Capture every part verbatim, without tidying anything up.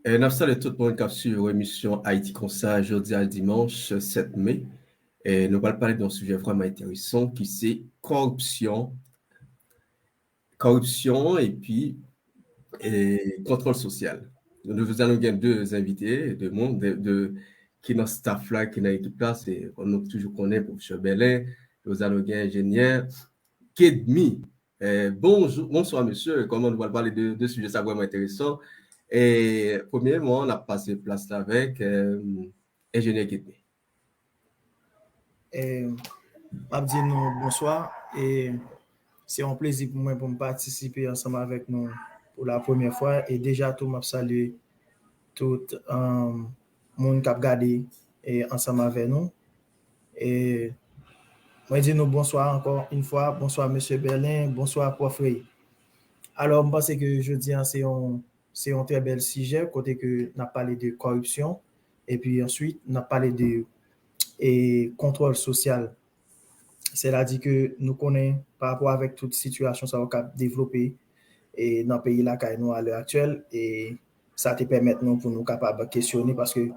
E n ap salye tout moun k ap swiv emisyon Ayiti Konsa jodi a dimanch sèt me. E nou pral pale de yon sijè vrèman enteresan ki se kòripsyon, kòripsyon epi e, kontwòl sosyal. Nou, jodi a nou gen de envite, de moun, de, de, ki nan staff la, ki nan ekip la, se, kòm nou toujou konnen, pwofesè Bèlen, jodi a nou gen enjenyè Kedmi. E, bonjou, bonswa mesye, kòman nou pral pale de, de sijè sa vrèman enteresan. E, premyèman, n ap pase plas la avèk e, enjenyè Kedmi. E, m ap di nou bonswa. E, se yon plezi pou mwen pou m patisipe ansanm avèk nou pou la premyè fwa. E deja tou, m ap salye tout um, moun k ap gade e, ansanm avè nou. E, mwen di nou bonswa ankò yon fwa. Bonswa, mesye Bèlen. Bonswa, pwòf Ray. Alò, m panse ke jodi a, se yon, se yon trè bèl sijè kote ke n ap pale de kòripsyon. Epi answit, n ap pale de e, kontwòl sosyal. Sètadi ke nou konnen pa rapò avèk tout sitiyasyon sa yo k ap devlope e, nan peyi lakay nou alè aktyèl, e sa te pèmèt nou pou nou kapab kesyone paske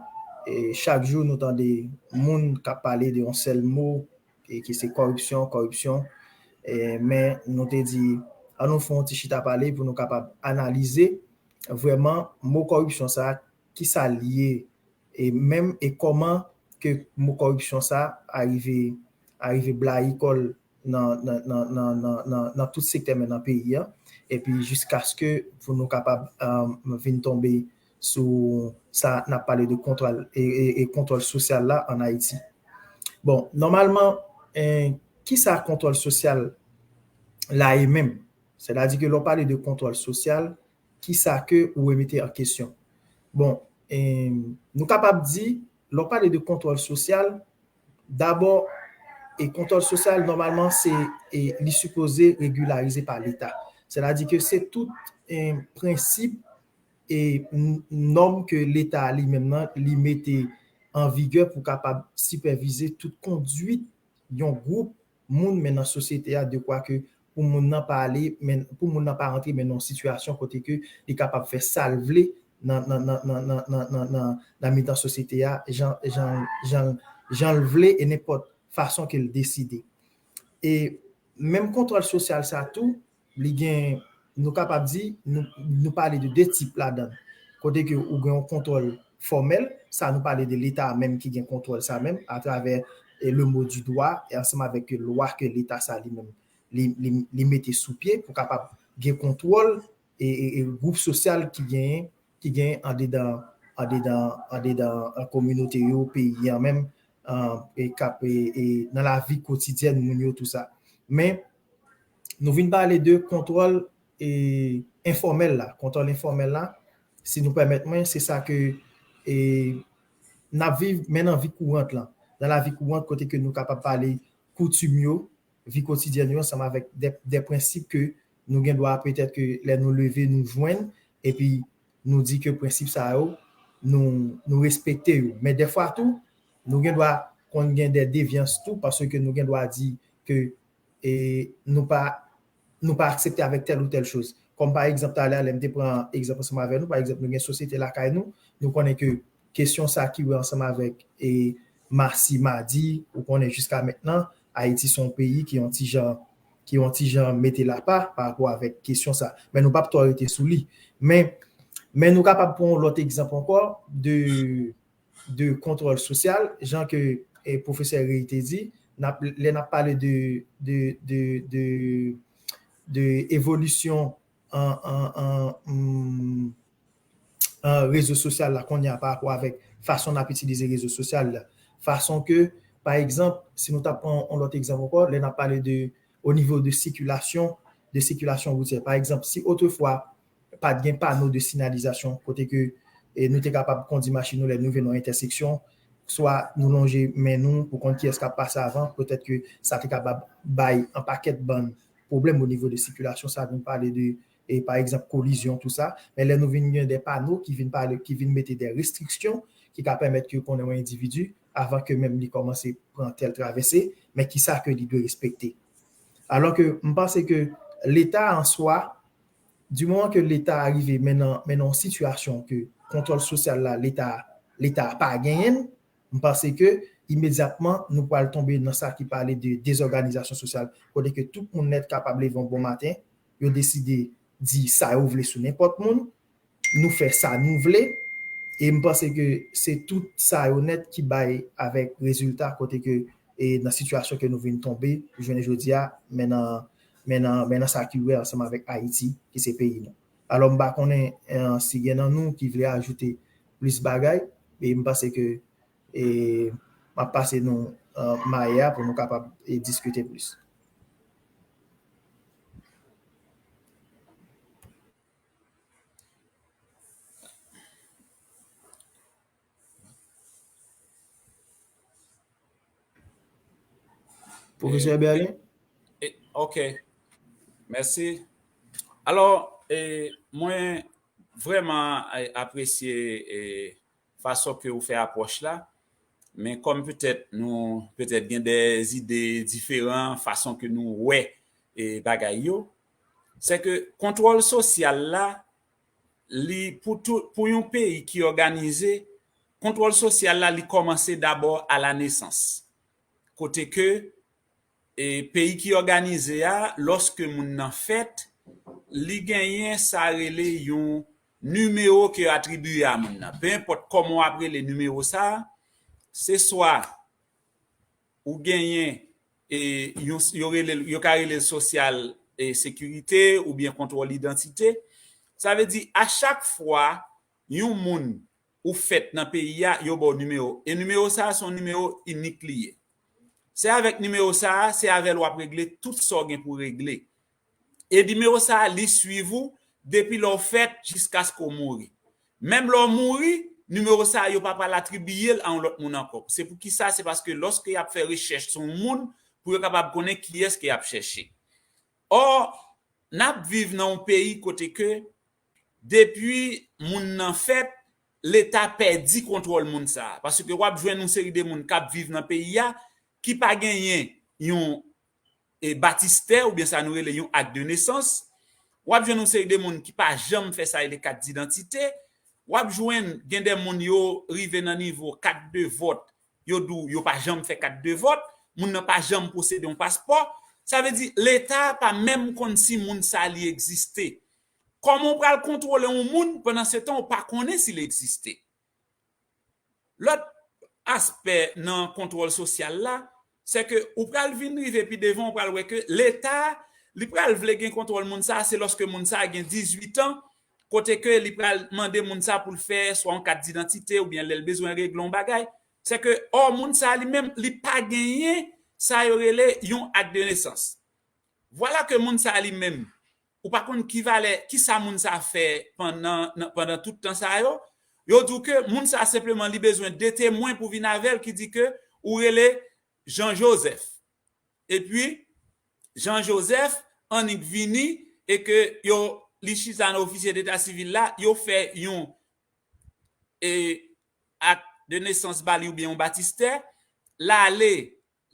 e, chak jou nou tande moun k ap pale de yon sèl mo e, ki se kòripsyon, kòripsyon. E, men nou te di, an nou fè yon ti chita pale pou nou kapab analize vrèman mo kòripsyon sa a, ki sa l ye, e menm e kòman ke mo kòripsyon sa a rive, a rive blayi kò l nan, nan, nan, nan, nan, nan, nan tout sektè men nan peyi a, epi jiskaske pou nou kapab um, vin tonbe sou sa n ap pale de kontwòl e, e, e kontwòl sosyal la an Ayiti. Bon, nòmalman, eh, ki sa kontwòl sosyal la ye menm? Sètadi ke lè w pale de kontwòl sosyal, ki sa ke ou remete an kesyon? Bon, eh, nou kapab di, lè w pale de kontwòl sosyal, dabò, e kontwòl sosyal, nòmalman, se e, li sipoze regilarize pa Leta. Sètadi ke se tout e, prensip e n- nòm ke Leta li menm nan, li mete an vigè pou kapab sipèvize tout kondwit yon gwoup moun men nan sosyete a, dekwa ke pou moun nan pa ale, men pou moun nan pa rantre men nan yon sitiyasyon kote ke li kapab fè sa l vle nan, nan, nan, nan, nan, nan, nan, nan, nan mitan sosyete a, jan, jan, jan, jan l vle e nenpòt fason ke l deside. E menm kontwòl sosyal sa tou, li gen, nou kapab di, nou, nou pale de de tip ladan l. Kote ke ou gen yon kontwòl fòmèl, sa nou pale de Leta a menm ki gen kontwòl sa menm, atravè e, le mot du doigt, e ansanm avèk lwa ke Leta sa li menm, li, li, li mete sou pye pou kapab gen kontwòl e, e, e gwoup sosyal ki genyen, ki genyen andedan, andedan, andedan an kominote yo, peyi an menm, an, e k ap e, e, nan lavi kotidyèn moun yo, tou sa. Men, nou vin pale de kontwòl e, enfòmèl la. Kontwòl enfòmèl la, si nou pèmèt mwen, se sa ke e, n ap viv, men nan vi kourant lan. Nan lavi kourant, kote ke nou kapab pale koutim yo, vi kotidyèn yo, ansanm avèk de, de prensip ke nou gen dwa petèt ke lè nou leve, nou jwenn, epi nou di ke prensip sa yo, nou, nou respekte yo. Men dèfwa tou, nou gen dwa konn gen de devyans tou, paske nou gen dwa di ke e, nou pa, nou pa aksepte avèk tèl ou tèl choz. Kòm pa egzanp, talè a, lè m te pran egzanp ansanm avèk nou, pa egzanp, nou gen sosyete lakay nou, nou konnen ke kesyon sa ki wè ansanm avèk e, masi, madi, ou konnen jiska mentnan, Ayiti se yon peyi ki yon ti jan, ki yon ti jan mete lapa pa rapò avèk kesyon sa. Men nou p ap twò rete sou li. Men, men nou kapab pran yon lòt egzanp ankò de, de kontwòl sosyal, jan ke e, pwofesè Ray te di, n ap, lè n ap pale de, de, de, de, de evolisyon an, an, an, mm, an rezo sosyal la kounye a pa rapò avèk fason n ap itilize rezo sosyal la. Fason ke, pa egzanp, si nou ta pran yon lòt egzanp ankò, lè n ap pale de, o nivo de sikilasyon, de sikilasyon woutyè. Pa egzanp, si otrefwa, pa t gen pano de sinyalizasyon kote ke e, nou te kapab kondi machin nou lè nou rive nan yon entèseksyon, swa nou lonje men nou pou konn kiyès k ap pase avan, petèt ke sa te kapab bay yon pakèt bann pwoblèm o nivo de sikilasyon, sa vin pale de, e, pa egzanp, kolizyon, tou sa. Men lè nou vin gen de pano ki vin pale, ki vin mete de restriksyon ki ka pèmèt ke konnen yon endividi, avan ke menm li kòmanse pran tèl travèse, men ki sa ke li dwe respekte. Alò ke m panse ke Leta an swa, di moman ke Leta a rive mennen, mennen yon sitiyasyon ke kontwòl sosyal la, Leta, Leta a pa genyen l, m panse ke imedyatman nou pral tonbe nan sa ki pale de dezòganizasyon sosyal, kote ke tout moun nèt kapab leve yon bon maten, yo deside di sa yo vle sou nenpòt moun, nou fè sa nou vle, e m panse ke se tout sa yo nèt ki bay avèk rezilta kote ke, e nan sitiyasyon ke nou vin tonbe, jounen jodi a, men nan, men nan, men nan sa ki wè ansanm avèk Ayiti, ki se peyi nou. Alò, m pa konnen, eh, si gen nan nou ki vle ajoute plis bagay, e m panse ke, e, m ap pase nou, eh, maye a pou nou kapab, e, diskite plis. Pwofesè Berlin? E, ok. Mèsi. Alò, e, mwen vrèman, e, apresye, e, fason ke ou fè apwòch la. Men kòm petèt nou petèt gen de ide diferan, fason ke nou wè, e, bagay yo, se ke kontwòl sosyal la, li pou tou, pou yon peyi ki òganize, kontwòl sosyal la, li kòmanse dabò a la nesans. Kote ke, e, peyi ki òganize a, lòske moun nan fèt, li genyen sa rele yon nimewo ke yo atribiye a moun nan. Pe enpòt kòman w ap rele nimewo sa a, se swa ou genyen, e, yon, yo rele, yo ka rele l sosyal, e, sekirite oubyen kontwòl idantite. Sa vle di, a chak fwa yon moun ou fèt nan peyi a, yo ba w nimewo. E nimewo sa a, se yon nimewo inik li ye. Se avèk nimewo sa a, se avè l w ap regle tout sa w gen pou regle. E nimewo sa a, li swiv ou depi lè w fèt jiskaske w mouri. Menm lè w mouri, nimewo sa a, yo pa pral atribiye l a yon lòt moun ankò. Se poukisa? Se paske lòske y ap fè rechèch sou yon moun, pou yo kapab konnen kiyès ke y ap chèche. Ò, n ap viv nan yon peyi kote ke depi moun nan fèt, Leta pèdi kontwòl moun sa a. Paske w ap jwenn yon seri de moun k ap viv nan peyi a ki pa genyen yon, e, batistè oubyen sa nou rele yon ak de nesans. W ap jwenn yon seri de moun ki pa janm fè sa rele kat didantite. W ap jwenn gen de moun yo rive nan nivo kat de vòt, yo di w yo pa janm fè kat de vòt, moun nan pa janm posede yon paspò. Sa vle di, Leta pa menm konn si moun sa li egziste. Kòman w pral kontwole yon moun pandan se tan w pa konnen si l egziste? Lòt aspè nan kontwòl sosyal la, se ke ou pral vin rive pi devan, ou pral wè ke Leta, li pral vle gen kontwòl moun sa a, se lòske moun sa a gen dizuit an, kote ke li pral mande moun sa a pou l fè swa yon kat didantite oubyen lè l bezwen regle yon bagay. Se ke, ò, moun sa a li menm, li pa genyen sa yo rele yon ak de nesans. Vwala ke moun sa a li menm, ou pa konn ki valè, ki sa moun sa a fè pandan, nan, pandan tout tan sa yo. Yo di w ke moun sa a senpleman li bezwen de temwen pou vin avè l ki di ke ou rele Jean Joseph. Epi, Jean Joseph annik vini e ke yo, li chita nan ofisye deta sivil la, yo fè yon, e, ak de nesans ba li oubyen yon batistè, l ale,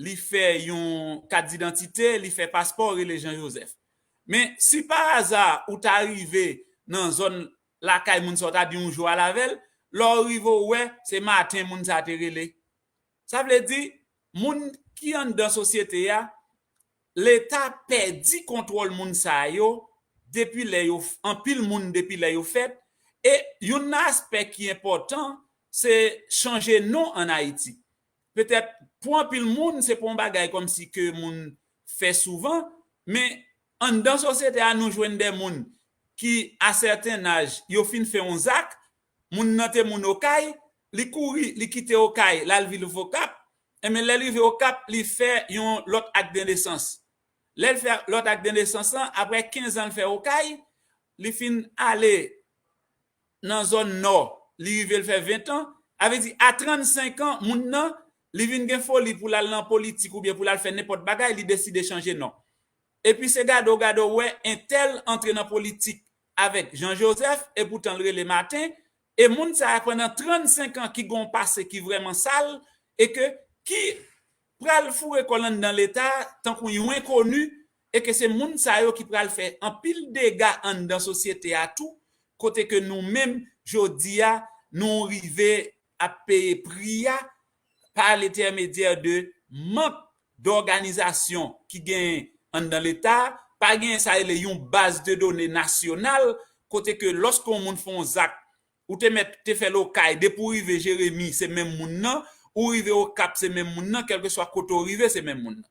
li fè yon kat didantite, li fè paspò, rele Jean Joseph. Men si pa aza ou ta rive nan zòn lakay moun sa, w ta di yon jou al avè l, lè w rive w wè se Martin moun sa te rele. Sa vle di, moun ki anndan sosyete a, Leta pèdi kontwòl moun sa yo depi lè yo, anpil moun depi lè yo fèt, e youn nan aspè ki enpòtan, se chanje non ann Ayiti. Petèt, pou anpil moun, se pa yon bagay kòmsi ke moun fè souvan, men anndan sosyete a, nou jwenn de moun ki, a sèten aj, yo fin fè yon zak, moun nan te moun Okay, li kouri, li kite Okay, l al viv Okap, enben, lè l rive Okap, li fè yon lòt ak de nesans. Lè l fè lòt ak de nesans lan, apre kenz an l fè Okay, li fin ale nan zòn Nò, li rive l fè ven an, sa vle di a trannsenk an, moun nan, li vin gen foli pou l al nan politik oubyen pou l al fè nenpòt bagay, li deside chanje non. Epi se gade w gade w wè entèl antre nan politik avèk Jean Joseph, epoutan l rele Martin, e moun sa a pandan trannsenk an ki gen yon pase ki vrèman sal, e ke ki pral foure kò l anndan Leta tankou yon enkoni, e ke se moun sa yo ki pral fè anpil dega anndan sosyete a tou, kote ke nou menm, jodi a, nou rive ap peye pri a pa lentèmedyè de mank dòganizasyon ki genyen anndan Leta, pa genyen sa rele yon baz de done nasyonal, kote ke lòske yon moun fè yon zak, ou te mèt te fè l Okay, depi w rive Jeremi, se menm moun nan, ou rive Okap, se menm moun nan, kèlkeswa kote w rive, se menm moun nan.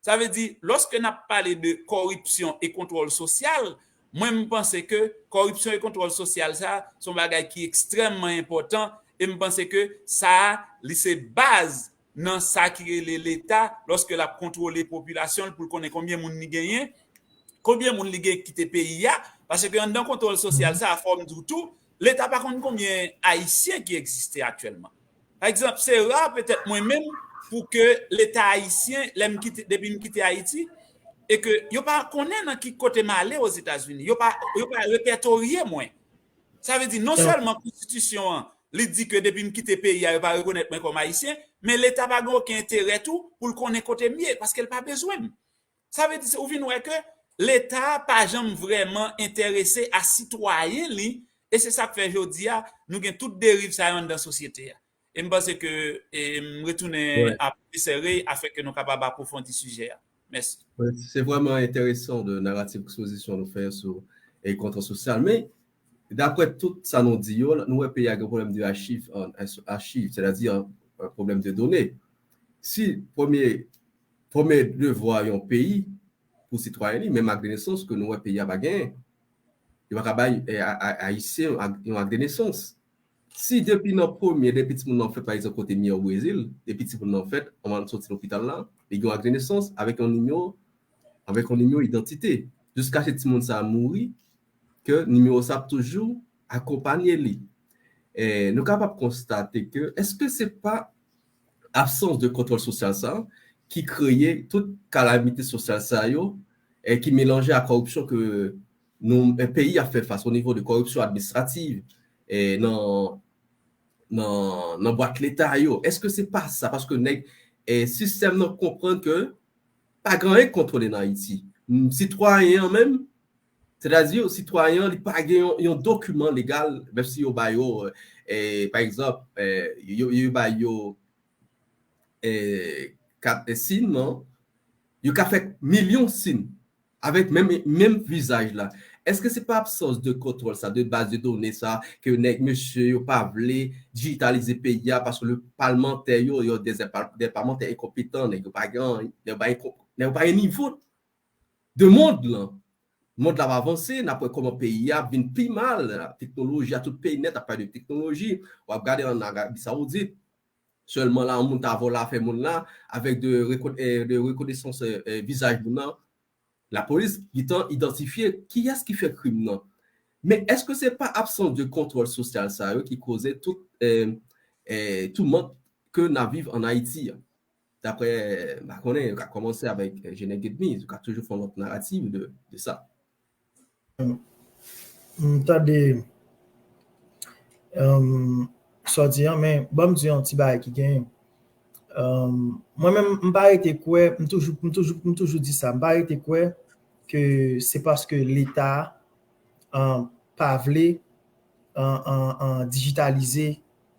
Sa vle di, lòske n ap pale de kòripsyon e kontwòl sosyal, mwen, m panse ke kòripsyon e kontwòl sosyal sa, se yon bagay ki ekstrèmman enpòtan, e m panse ke sa, li se baz nan sa ki rele Leta, lòske l ap kontwole popilasyon l pou l konnen konbyen moun li genyen, konbyen moun li gen kite peyi a, paske anndan kontwòl sosyal sa, fò m di w tou, Leta pa konn konbyen Ayisyen ki egziste aktyèlman. Pa egzanp, se ra petèt mwen menm pou ke Leta ayisyen, lè m kite, depi m kite Ayiti, e ke yo pa konnen nan ki kote m ale Ozetazini. Yo pa, yo pa repètorye mwen. Sa vle di, non sèlman konstitisyon an, li di ke depi m kite peyi a, yo pa rekonèt mwen kòm Ayisyen, men Leta pa gen okenn enterè tou pou l konnen kote m ye, paske l pa bezwen m. Sa vle di, se, ou vin wè ke Leta pa janm vrèman enterese a sitwayen li, e se sa k fè jodi a, nou gen tout deriv sa yo anndan sosyete a. E m panse ke, e, m retounen a Pwofesè Ray afin ke nou kapab apwofondi sijè a. Mèsi. Wi, se vrèman enteresan de naratif ekspozisyon nou fè sou e kontwòl sosyal. Men, daprè tout sa nou di yo, nou wè peyi a gen pwoblèm de achiv, an, achiv, sètadi, an, pwoblèm de done. Si premye, premye devwa yon peyi pou sitwayen li, menm ak de nesans ke nou wè peyi a pa genyen, yo pa ka bay, e, a, a, Ayisyen yon ak, yon ak de nesans. Si depi nan premye, depi timoun nan fèt, pa egzanp, kote m ye o Brezil, depi timoun nan fèt, anvan l soti lopital la, li gen yon ak de nesans avèk yon nimewo, avèk yon nimewo idantite. Jiskaske timoun sa a mouri, ke nimewo sa ap toujou akonpanye li. E, nou kapab konstate ke, èske se pa absans de kontwòl sosyal sa ki kreye tout kalamite sosyal sa yo, e ki melanje ak kòripsyon ke nou, e, peyi a fè fas o nivo de kòripsyon administrativ, e, nan, nan, nan bwat Leta yo? Èske se pa sa? Paske nèg, e, sistèm nan konprann ke pa gen anyen k kontwole nan Ayiti. M, sitwayen an menm, sètadi, sitwayen an, li pa gen yon, yon dokiman legal, menm si yo ba yo, e, pa egzanp, e, yo, yo ba yo, e, kat, e, sim, non? Yo ka fè milyon sim avèk menm, menm vizaj la. Èske se pa absans de kontwòl sa, de baz de done sa, ke nèg mesye yo pa vle dijitalize peyi a, paske le palmantè yo, yo de, de palmantè enkonpetan, nèg yo pa gen, nèg yo pa gen, nèg yo pa gen nivo. De mond lan. Mond la ap avanse, n ap wè kòman peyi a vin pi mal, teknoloji a, tout peyi nèt ap pale de teknoloji. W ap gade an Arabi Sawoudit, sèlman la, yon moun ta vòlò afè moun la, avèk de reko-, e, de rekonesans, e, e, vizaj moun nan, lapolis gentan idantifye kiyès ki fè krim nan. Men èske se pa absans de kontwòl sosyal sa yo ki koze tout, e, e, toumant ke n ap viv an Ayiti a? Daprè, m pa konnen, yo ka kòmanse avèk, e, Jeannette Guetmy, yo ka toujou fè yon lòt naratif de, de sa. M tande, um, sa w di an, men ban m di yon ti bagay ki genyen. Um, mwen menm, m pa rete kwè, m toujou, m toujou, m toujou di sa, m pa rete kwè ke se paske Leta a, um, pa vle, an, an, an dijitalize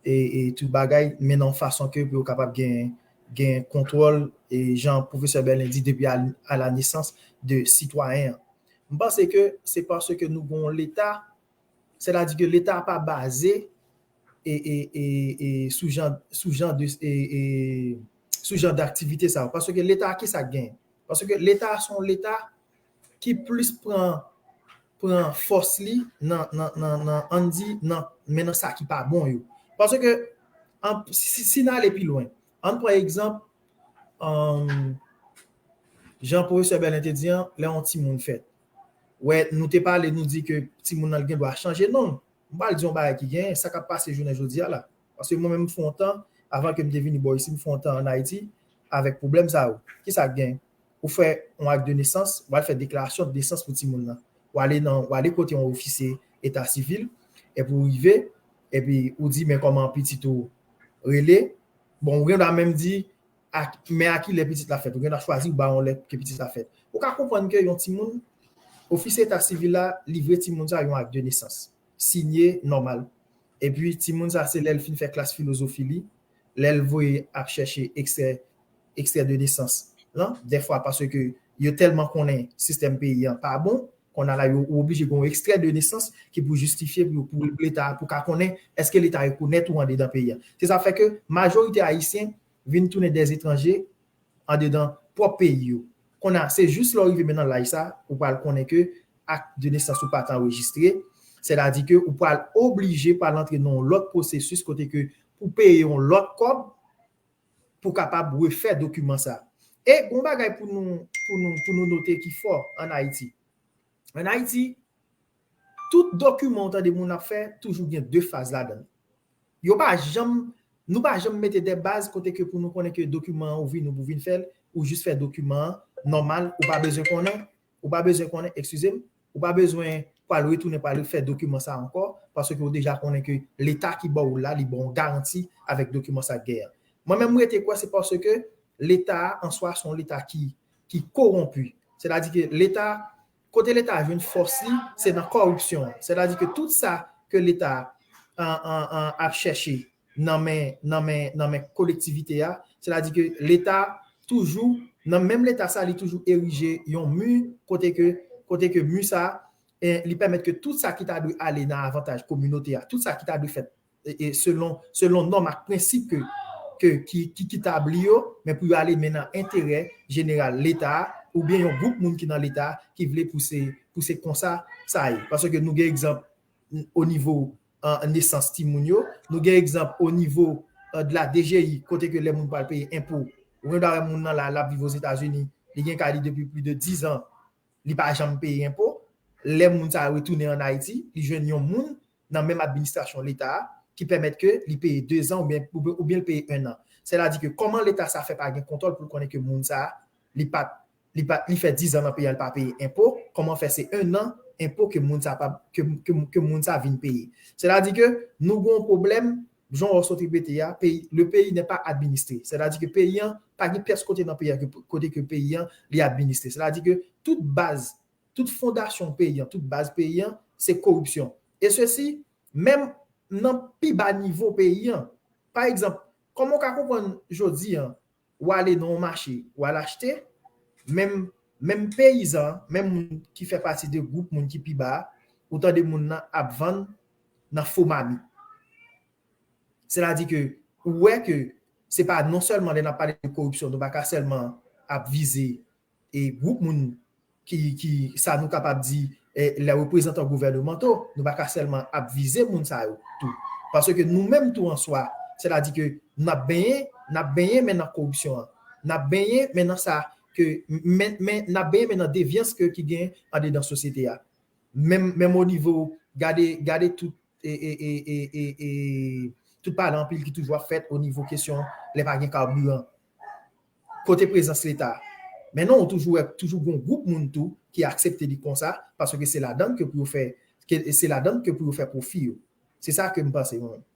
e, e tout bagay, men nan yon fason ke pou yo kapab gen, gen kontwòl, e jan pwofesè Berlin di, depi a, a la nesans de sitwayen an. M panse ke se paske nou gen yon Leta, sètadi ke Leta a pa baze e, e, e, e sou jan, sou jan de, e, e, sou jan daktivite sa yo. Paske Leta a, kisa k genyen? Paske Leta a se yon Leta ki plis pran, pran fòs li nan, nan, nan, nan, ann di, nan, men nan sa ki pa bon yo. Paske, an, si, si n ale pi lwen, ann pran egzanp, um, jan pwofesè Berlin te di an, lè yon timoun fèt. Wè, nou te pale, nou di ke timoun nan, l gen dwa chanje non l. M pral di yon bagay ki genyen, sa k ap pase jounen jodi a la. Paske mwen menm, m fè yon tan, avan ke m te vini bò isi, m fè yon tan ann Ayiti, avèk pwoblèm sa yo. Kisa k genyen? Ou fè yon ak de nesans, ou al fè deklarasyon de nesans pou timoun nan. Ou ale nan, ou ale kote yon ofisye eta sivil, epi ou rive, epi ou di, men kòman pitit ou rele. Bon, ou gen dwa menm di, a, men a kilè pitit la fèt. Ou gen dwa chwazi, ou ba yon lè ke pitit la fèt. ou ka konprann ke yon timoun, ofisye eta sivil la livre timoun sa yon ak de nesans, siyen nòmal. Epi timoun sa se lè l fin fè klas filozofi li, lè l voye ap chèche ekstrè, ekstrè de nesans lan, dèfwa paske yo tèlman konnen sistèm peyi an pa bon, kounye a la yo oblije gen yon ekstrè de nesans ki pou jistifye pou, pou Leta, pou ka konnen èske Leta rekonèt ou andedan peyi an. Se sa fè ke majorite Ayisyen vin tounen dè etranje andedan pwòp peyi yo. Kounye a, se jis lè w rive men nan laj sa, ou pral konnen ke ak de nesans ou pa t anrejistre, sètadi ke ou pral oblije pral antre nan yon lòt pwosesis kote ke pou peye yon lòt kòb pou kapab refè dokiman sa. E gon bagay pou nou, pou nou, pou nou note ki fò ann Ayiti. Ann Ayiti, tout dokiman ou tande moun ap fè, toujou gen de faz ladan l. Yo pa janm, nou pa janm mete de baz kote ke pou nou konnen ke dokiman an ou vini pou vin fè l, ou jis fè dokiman an nòmal, ou pa bezwen konnen, ou pa bezwen konnen, eskize m, ou pa bezwen pral retounen pral fè dokiman sa ankò, paske ou deja konnen ke Leta ki ba w la, li ba w garanti avèk dokiman sa k genyen. Mwen menm, m rete kwè se paske Leta a an swa se yon Leta ki, ki kowonpi. Sètadi ke Leta, kote Leta jwenn fòs li, se nan kòripsyon an. Sètadi ke tout sa ke Leta an, an, an, ap chèche nan men, nan men, nan men kolektivite a, sètadi ke Leta toujou, nan menm Leta sa, li toujou erije yon mi kote ke, kote ke mi sa, e, li pèmèt ke tout sa ki ta dwe ale nan avantaj kominote a, tout sa ki ta dwe fèt e, e selon, selon nòm ak prensip ke, ke, ki, ki, ki tabli yo, men pou yo ale men nan enterè jeneral Leta a, oubyen yon gwoup moun ki nan Leta a ki vle pou se, pou se konsa sa ye. Paske nou gen egzanp o nivo, e, nesans timoun yo, nou gen egzanp o nivo, e, de la D G I, kote ke lè moun pral peye enpo, ou gen dwa wè moun nan la, l ap viv Ozetazini, li gen kay li depi plis de diz an, li pa janm peye enpo. Lè moun sa a retounen ann Ayiti, li jwenn yon moun nan menm administrasyon Leta a ki pèmèt ke li peye de zan oubyen, oubyen, oubyen li peye en an. Sètadi ke kòman Leta sa fè pa gen kontwòl pou l konnen ke moun sa a, li pa, li pa, li fè diz an nan peyi a, li pa peye enpo, kòman fè se en an enpo ke moun sa pa, ke, ke, ke moun sa vin peye. Sètadi ke nou gen yon pwoblèm, jan w sot repete a, peyi, le pays n'est pas administré. Sètadi ke peyi an, pa gen pyès kote nan peyi an ke, kote ke peyi an, li administre. Sètadi ke tout baz, tout fondasyon peyi an, tout baz peyi an, se koripsyon. E sesi, menm nan pi ba nivo peyi an. Pa egzanp, kòman w ka konprann jodi an, w ale nan yon mache, w al achte, menm, menm peyizan, menm moun ki fè pati de gwoup moun ki pi ba a, ou tande moun nan ap vann nan fo mamit. Sètadi ke ou wè ke se pa non sèlman lè n ap pale de koripsyon, nou pa ka sèlman ap vize e gwoup moun ki, ki, sa nou kapab di, e, lè reprezantan gouvènemanto, nou pa ka sèlman ap vize moun sa yo tou. Paske nou menm tou an swa, sètadi ke n ap benyen, n ap benyen men nan koripsyon an. N ap benyen men nan sa ke, men, men, n ap benyen men nan devyans ke, ki gen andedan sosyete a. Menm, menm o nivo, gade, gade tout e, e, e, e, e, e tout pale anpil ki toujou ap fèt o nivo kesyon lè pa gen kabiran. Kote prezans Leta? Men non, ou toujou wè, toujou gon gwoup moun tou ki aksepte li konsa, paske se ladan ke pou yo fè, ke, se ladan ke pou yo fè pwofi yo. Se sa ke m panse, mwen menm.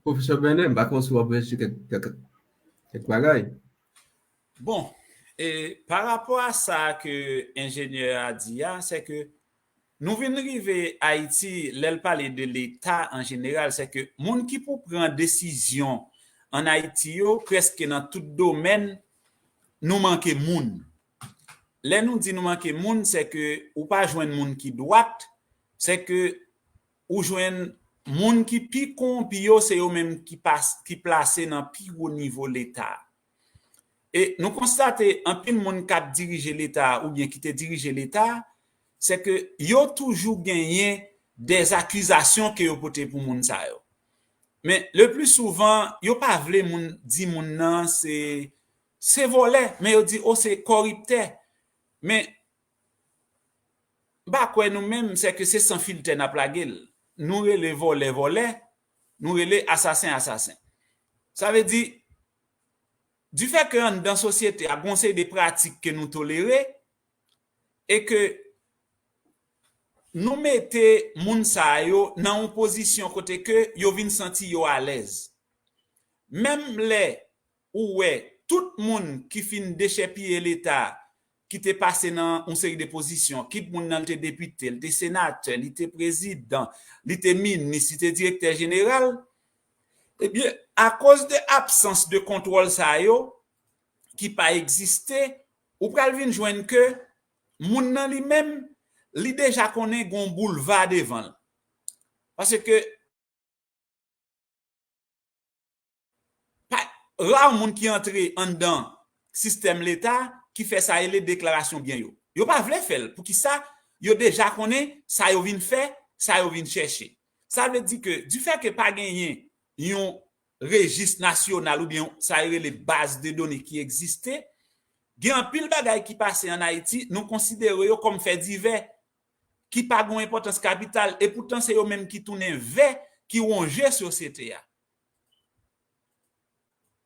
Pwofesè Bènè, m pa konn si w ap ajoute kèk, kèk, kèk bagay. Bon, e pa rapò a sa ke enjenyè a di a, se ke nou vin rive Ayiti, lè l pale de Leta an jeneral, se ke moun ki pou pran desizyon ann Ayiti yo, prèske nan tout domèn, nou manke moun. Lè nou di nou manke moun, se ke ou pa jwenn moun ki dwat, se ke ou jwenn moun ki pi kowonpi yo, se yo menm ki, pas, ki plase nan pi wo nivo Leta. E nou konstate anpil moun k ap dirije Leta oubyen ki te dirije Leta, se ke yo toujou genyen dèzakizasyon ke yo pote pou moun sa yo. Men le pli souvan, yo pa vle moun di moun nan se, se vòlè, men yo di, o, se kòriptè. Men m pa kwè nou menm, se ke se san filtè n ap lage l. Nou rele vòlè vòlè, nou rele asasen asasen. Sa vle di, difè ke anndan sosyete a, gon seri de pratik ke nou tolere, e ke nou mete moun sa yo nan yon pozisyon kote ke yo vin santi yo alèz. Menm lè ou wè tout moun ki fin dechèpiye Leta, ki te pase nan yon seri de pozisyon, kit moun nan li te depite, li te senatè, li te prezidan, li te minis, li te direktè jeneral, ebyen, akoz de absans de kontwòl sa yo, ki pa egziste, ou pral vin jwenn ke moun nan li menm, li deja konnen gon boulva devan l. Paske pa, ra moun ki antre anndan sistèm Leta ki fè sa rele deklarasyon byen yo. Yo pa vle fè l. Poukisa? Yo deja konnen sa yo vin fè, sa yo vin chèche. Sa vle di ke, difè ke pa genyen yon rejis nasyonal oubyen sa yo rele baz de done ki egziste, gen anpil bagay ki pase ann Ayiti, nou konsidere yo kòm fè divè, ki pa gen yon enpòtans kapital, e poutan se yo menm ki tounen vè ki wonje sosyete a.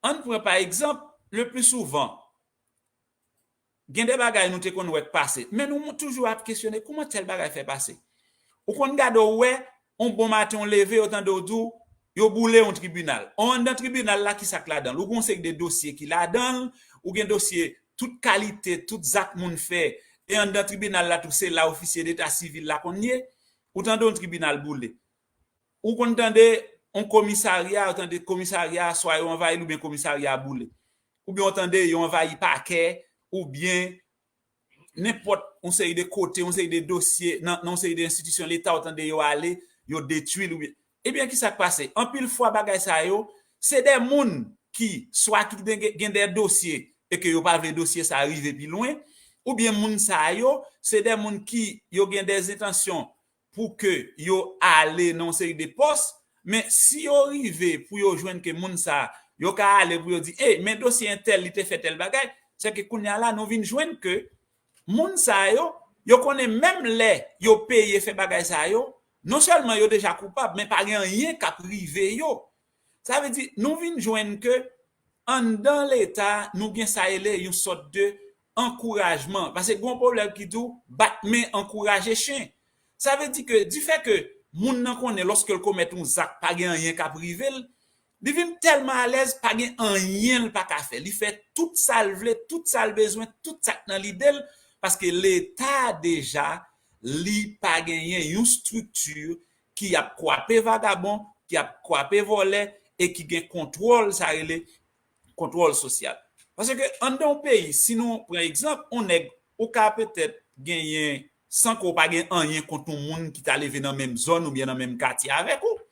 Ann pran pa egzanp, le pli souvan, gen de bagay nou te konn wè k pase, men nou toujou ap kesyone kòman tèl bagay fè pase. Ou konn gade w wè, yon bon maten w leve, yo tande w di w, yo boule yon tribinal. Ou anndan tribinal la, ki sa k ladan l? Ou gen yon seri de dosye ki ladan l, ou gen dosye tout kalite, tout zak moun fè. E anndan tribinal la tou, se la ofisye deta sivil la konn ye. Ou tande yon tribinal boule. Ou konn tande yon komisarya, ou tande komisarya, swa yo anvayi l oubyen komisarya boule. Oubyen ou tande yo anvayi pakè, oubyen nenpòt yon seri de kote, yon seri de dosye, nan, nan yon seri de enstitisyon Leta, ou tande yo ale, yo detwi l, oubyen. Ebyen, ki sa k pase? Anpil fwa, bagay sa yo, se de moun ki, swa ki gen, gen de dosye, e ke yo pa vle dosye sa rive pi lwen, oubyen moun sa yo, se de moun ki, yo gen de entansyon pou ke yo ale nan yon seri de pòs, men si yo rive pou yo jwenn ke moun sa, yo ka ale pou yo di, e, men dosye entèl, li te fè tèl bagay, se ke kounye a la, nou vin jwenn ke moun sa yo, yo konnen menm lè yo peye fè bagay sa yo, non sèlman yo deja koupab, men pa gen anyen k ap rive yo. Sa vle di, nou vin jwenn ke anndan Leta, nou gen sa rele yon sòt de ankourajman. Paske gen yon pwovèb ki di w, bat men ankouraje chen. Sa vle di ke, difè ke moun nan konnen lòske l komèt yon zak, pa gen anyen k ap rive l, li vin tèlman alèz, pa gen anyen l pa ka fè. Li fè tout sa l vle, tout sa l bezwen, tout sa k nan lide l, paske Leta deja, li pa genyen yon estrikti ki ap kwape vagabon, ki ap kwape vòlè, e ki gen kontwòl, sa rele kontwòl sosyal. Paske anndan yon peyi, si nou pran egzanp, yon nèg, ou ka petèt genyen, san ke w pa gen anyen kont yon moun ki ta leve nan menm zòn oubyen nan menm katye avèk ou.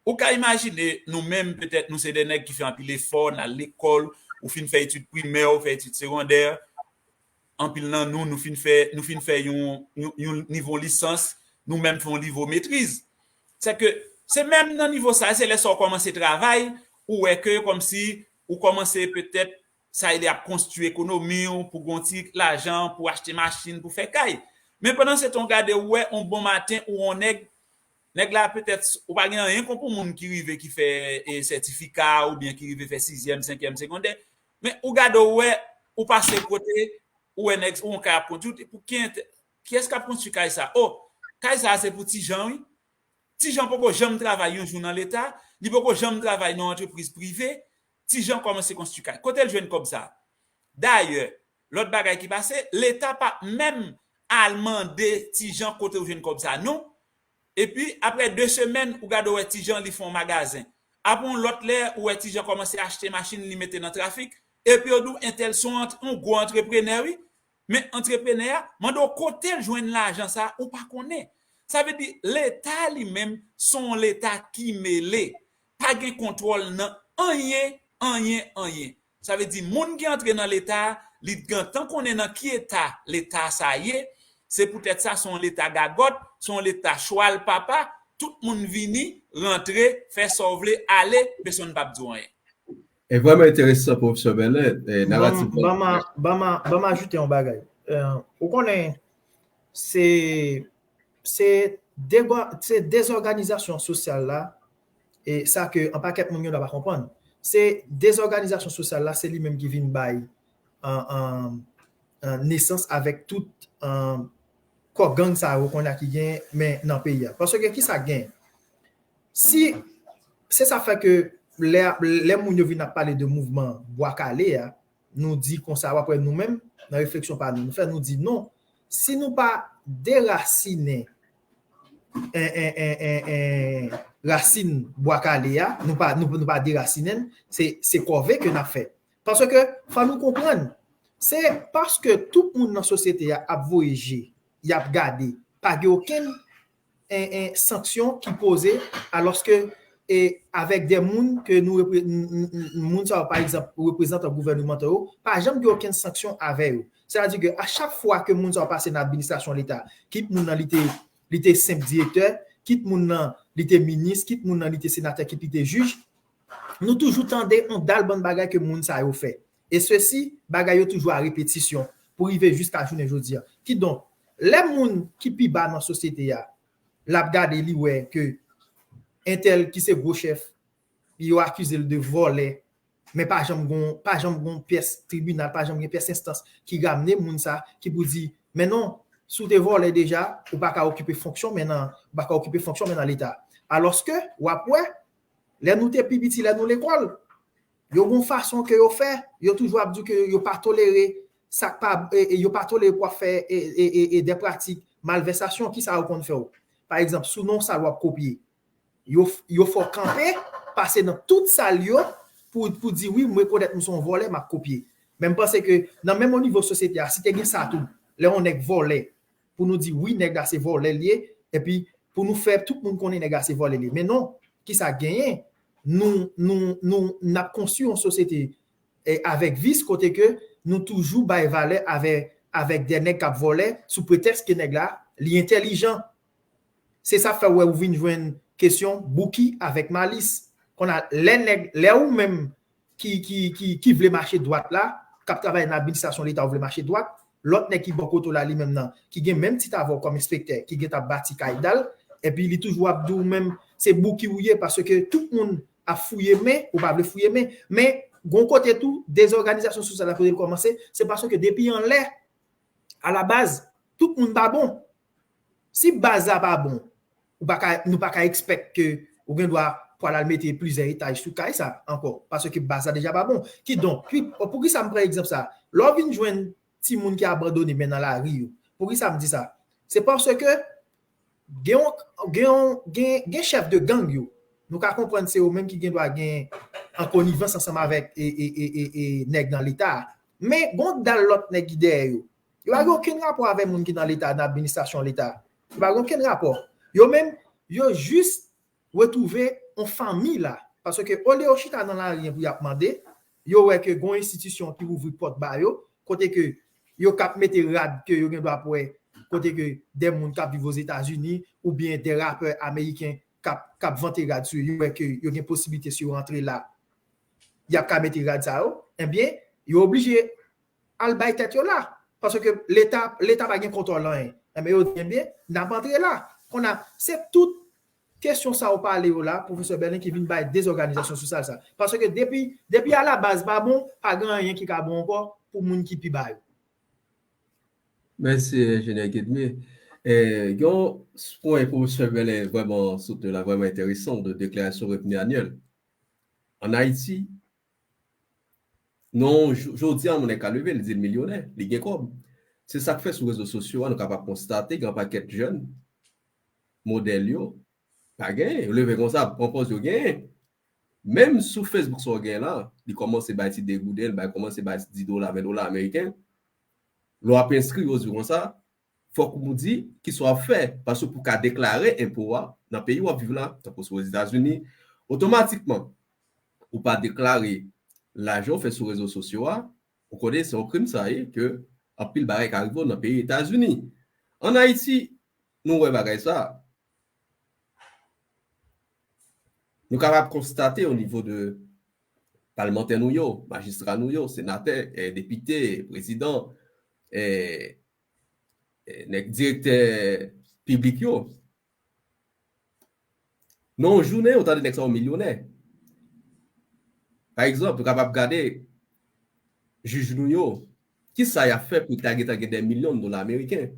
Ou ka imajine, nou menm, petèt, nou se de nèg ki fè anpil efò, n al lekòl, ou fin fè etid primè, ou fè etid segondè, anpil nan nou, nou fin fè, nou fin fè yon, yon, yon nivo lisans, nou menm fè yon nivo metriz. Se ke, se menm nan nivo sa, se lè sa w kòmanse travay, ou wè ke kòmsi ou kòmanse petèt, sa ede ap konstwi ekonomi w, pou gon ti lajan, pou achte machin, pou fè kay. Men pandan se tan w gade, ou wè, yon bon maten, ou yon nèg, nèg la petèt, ou pa gen anyen kont pou moun ki rive, ki fè, e, sètifika, oubyen ki rive fè sizyèm, senkyèm segondè. Men ou gade, ou wè, ou pase kote, ou wè nèg, ou yon kay ap konstwi, pou ki entè-, kiyès k ap konstwi kay sa? O, kay sa se pou Ti Jan, wi. Ti Jan poko janm travay yon jou nan Leta, li poko janm travay nan yon antrepriz prive, Ti Jan kòmanse konstwi kay. Kote l jwenn kòb sa? Dayè, lòt bagay ki pase, Leta pa menm al mande Ti Jan kote w jwenn kòb sa, non. Epi, apre de semèn, ou gade w wè Ti Jan, li fè yon magazen. Apre yon lòt lè, ou wè Ti Jan kòmanse achte machin, li mete nan trafik. Epi yo di w, entèl se yon ant-, yon gwo antreprenè, wi. Men antreprenè a, mande w kote l jwenn lajan sa, ou pa konnen. Sa vle di, Leta li menm, se yon Leta ki mele. Pa gen kontwòl nan anyen, anyen, anyen. Sa vle di, moun ki antre nan Leta, li gentan konnen nan ki eta Leta sa ye. Se poutèt sa, se yon Leta gagòt, se yon Leta chwal papa. Tout moun vini, rantre, fè sa w vle, ale, pèsonn p ap di w anyen. E vrèman enteresan, pwofesè Bèlè, e, naratif. Ban m, ban m, ban m ajoute yon bagay. E, ou konnen, se, se degwa-, se dezòganizasyon sosyal la, e sa ke yon pakèt moun yo pa konprann. Se dezòganizasyon sosyal la, se li menm ki vin bay, an, an, an, nesans avèk tout, an, kò gang sa yo kounye a ki gen men nan peyi a. Paske ki sa gen? Si, se sa fè ke lè, lè moun yo vin ap pale de mouvman Bwa Kale a, nou di konsa, w ap wè nou menm, nan refleksyon pa nou, nou fè, nou di non. Si nou pa derasinen en, en, en, en, en, rasin Bwa Kale a, nou pa, nou, nou pa derasinen l, se, se kòve ke n ap fè. Paske, fò nou konprann, se paske tout moun nan sosyete a ap voye je, y ap gade, pa gen okenn en, en, sanksyon ki poze, alòske e avèk de moun ke nou repre- n- n- n- moun sa yo, pa egzanp, reprezantan gouvènemantal yo, pa janm gen okenn sanksyon avè yo. Sètadi ke a chak fwa ke moun sa yo pase nan administrasyon leta, kit moun nan li te li te senp direktè, kit moun nan li te minis, kit moun nan li te senatè, kit li te jij, nou toujou tande yon dal bann bagay ke moun sa yo fè. E sesi, bagay yo toujou a repetisyon pou rive jiska jounen jodi a. Kidonk, lè moun ki pi ba nan sosyete a, l ap gade, li wè ke entèl ki se gwo chèf, yo akize l de vòlè, men pa janm gon, pa janm gon pyès tribinal, pa janm gen pyès enstans ki ramne moun sa, ki pou di, men non, si w te vòlè deja, ou pa ka okipe fonksyon men nan, ou pa ka okipe fonksyon men nan leta. Alòske, w ap wè, lè nou te pi piti, lè nou lekòl, yo gon fason ke yo fè, yo toujou ap di ke yo pa tolere sa k pa, e, e, yo pa tolere pou w ap fè, e, e, e, e, de pratik malvèsasyon, kisa yo konn fè w? Pa egzanp, si w nan yon sal w ap kopye, yo, yo fè w kanpe, pase nan tout sal yo pou, pou di, wi, m rekonèt m se yon vòlè, m ap kopye. Men m panse ke nan menm o nivo sosyete a, si te gen sa tou, lè yon nèg vòlè, pou nou di, wi, nèg la se vòlè l ye, epi pou nou fè tout moun konnen nèg la se vòlè l ye. Men non, kisa k genyen? Nou, nou, nou, n ap konstwi yon sosyete, e, avèk vis, kote ke nou toujou bay valè avè, avèk de nèg k ap vòlè sou pretèks ke nèg la, li entèlijan. Se sa k fè w wè ou vin jwenn kesyon Bouki avèk Malis. Kounye a, lè nèg, lè ou menm ki, ki, ki, ki vle mache dwat la, k ap travay nan administrasyon leta, ou vle mache dwat, lòt nèg ki bò kote w la, li menm nan, ki gen menm tit avè w kòm enspektè, ki gentan bati kay dal, epi li toujou ap di w menm, se Bouki ou ye, paske tout moun ap fouye men, ou pa vle fouye men. Men, gon kote tou, dezòganizasyon sosyal la kote l kòmanse, se paske depi anlè, alabaz, tout moun pa bon. Si baz la pa bon, ou pa ka, nou pa ka expect ke ou gen dwa pral al mete plizyè etaj sou kay sa ankò, paske baz la deja pa bon. Kidonk, pi, poukisa m pran egzanp sa? Lè w vin jwenn timoun ki abandone men nan lari yo, poukisa m di sa? Se paske gen yon, gen yon, gen, gen chèf de gang yo. Nou ka konprann se yo menm ki gen dwa gen an konivans ansanm avèk e, e, e, e, e nèg nan leta a. Men gon dal lòt nèg ki dèyè yo. Yo pa gen okenn rapò avè moun ki nan leta, nan administrasyon leta. Yo pa gen okenn rapò. Yo menm, yo jis retwouve yon fanmi la. Paske olye yo chita nan lari an pou y ap mande, yo wè ke gon enstitisyon ki ouvri pòt ba yo, kote ke yo k ap mete rad ke yo gen dwa pou wè, kote ke de moun k ap viv Ozetazini oubyen de rapè ameriken k ap, k ap vante rad sou yo, yo wè ke yo gen posiblite si yo rantre la, y ap ka mete rad sa yo, ebyen, yo oblije al bay tèt yo la. Paske leta, leta pa gen kontwòl anyen. Ebyen, yo di, ebyen, n ap antre la. Kounye a, se tout kesyon sa ou pale yo la, pwofesè Bèlen, ki vin bay dezòganizasyon sosyal sa. Paske depi, depi alabaz pa bon, pa gen anyen ki ka bon ankò pou moun ki pi ba yo. Mèsi, enjenyè Gedme. Eh, gen yon pwen pwofesè Bèlen vrèman soutni la, vrèman enteresan, de deklarasyon revni anyèl. Ann Ayiti, non, jodi a, yon nèg ka leve, li di l milyonè, li gen kòb. Se sa k fè sou rezo sosyo a, nou kapab konstate gen yon pakèt jèn, modèl yo, pa genyen. Yo leve konsa, pran pòz yo genyen. Menm sou Facebook sa w genyen la, li kòmanse bay ti de gouden, li bay kòmanse bay ti dis dola, ven dola ameriken. Lè w ap enskri, yo di w konsa, fòk ou di kisa w ap fè, paske pou w ka deklare enpo a nan peyi w ap viv la, tankou sou Ozetazini, otomatikman, ou pa deklare lajan w fè sou rezo sosyo a, ou konnen se yon krim sa ye, ke anpil bagay ka rive w nan peyi Etazini. Ann Ayiti, nou wè bagay sa. Nou kapab konstate o nivo de palmantè nou yo, majistra nou yo, senatè, eh, depite, prezidan, eh, eh, nèg direktè piblik yo. Nan yon jounen, ou tande nèg sa yo milyonè. Pa egzanp, ou kapab gade jij nou yo, kisa y ap fè pou ta gentan gen de milyon dola ameriken?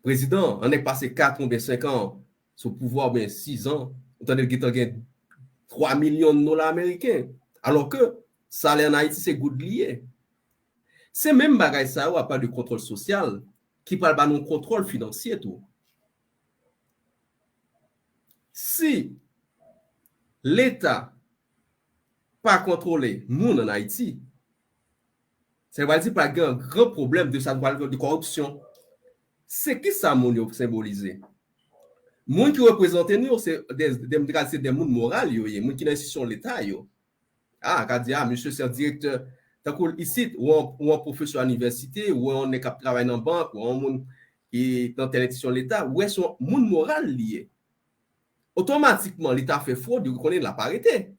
Prezidan, yon nèg pase kat oubyen senk an sou pouvwa oubyen sis an, ou tande l gentan gen twa milyon dola ameriken. Alò ke salè an Ayiti se goud li ye. Se menm bagay sa yo, apa de kontwòl sosyal, ki pral ba nou kontwòl finansye tou. Si Leta pa kontwole moun an Ayiti, sa vle di pa gen yon gran pwoblèm de sa nou pral de kòripsyon. Se ki sa moun yo senbolize? Moun ki reprezante nou yo, se de, de, de, se de moun moral yo ye, moun ki nan enstitisyon Leta yo. Ah, ka di, ah, misye se yon direktè. Tankou isit, ou yon, ou yon pwofesè inivèsite, ou yon nèg k ap travay nan bank, ou yon moun ki nan tèl enstitisyon Leta, ou wè se yon moun moral li ye. Otomatikman, li ta fè fwod, yo konnen l ap arete.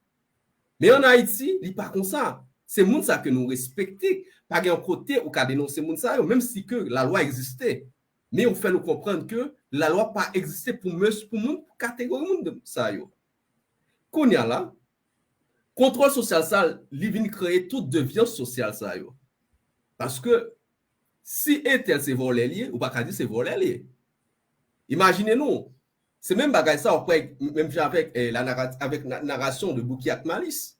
Men an Ayiti, li pa konsa. Se moun sa ke nou respekte, pa gen yon kote ou ka denonse moun sa yo, menm si ke lalwa egziste. Men yo fè nou konprann ke lalwa pa egziste pou mes, pou moun, pou kategori moun de sa yo. Kounye a la, kontwòl sosyal sa, li vin kreye tout devyans sosyal sa yo. Paske si entèl se vòlè li ye, ou pa ka di se vòlè li ye. Imajine nou, se menm bagay sa, ou kwè, menm jan avèk, eh, la nara-, avèk na-, narasyon de Bouki ak Malis.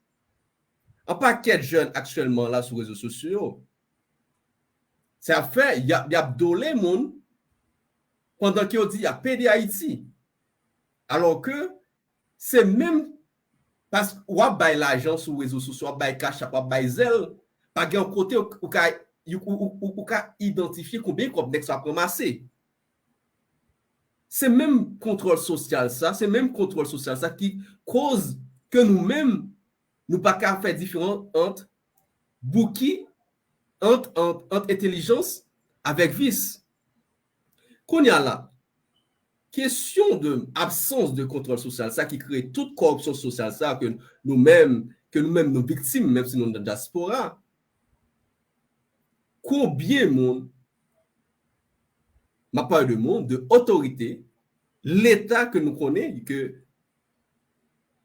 An pakèt jèn aktyèlman la sou rezo sosyo yo, sa ap fè, y ap, y ap dole moun pandan ke yo di y ap ede Ayiti. Alò ke se menm, paske w ap bay lajan sou rezo sosyo, w ap bay Cash App, w ap bay Zelle, pa gen yon kote ou, ou ka, ou, ou, ou, ou ka idantifye konbyen kòb nèg sa ap ranmase. Se menm kontwòl sosyal sa, se menm kontwòl sosyal sa ki koz ke nou menm, nou pa ka fè diferans ant Bouki, ant, ant, ant entèlijans avèk vis. Kounye a la, kesyon de absans de kontwòl sosyal sa ki kreye tout kòripsyon sosyal sa ke nou menm, ke nou menm nou viktim, menm si nou nan dyaspora. Konbyen moun, m ap pale de moun, de otorite, Leta ke nou konnen ke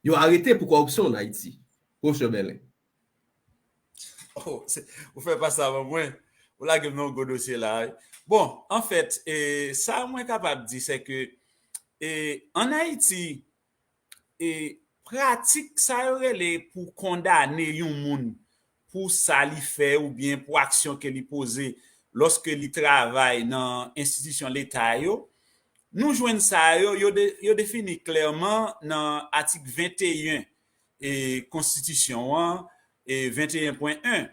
yo arete pou kòripsyon an Ayiti, Pwofesè Bèlen? Oh, se, ou fè pase avan mwen. Ou lage m nan yon gwo dosye la, wi. Bon, anfèt, e, sa mwen kapab di, se ke, e, ann Ayiti, e, pratik sa yo rele pou kondane yon moun pou sa li fè oubyen pou aksyon ke li poze lòske li travay nan enstitisyon Leta yo, nou jwenn sa yo, yo, de, yo defini klèman nan atik venteyen e, konstitisyon an, e, venteyen pwen en.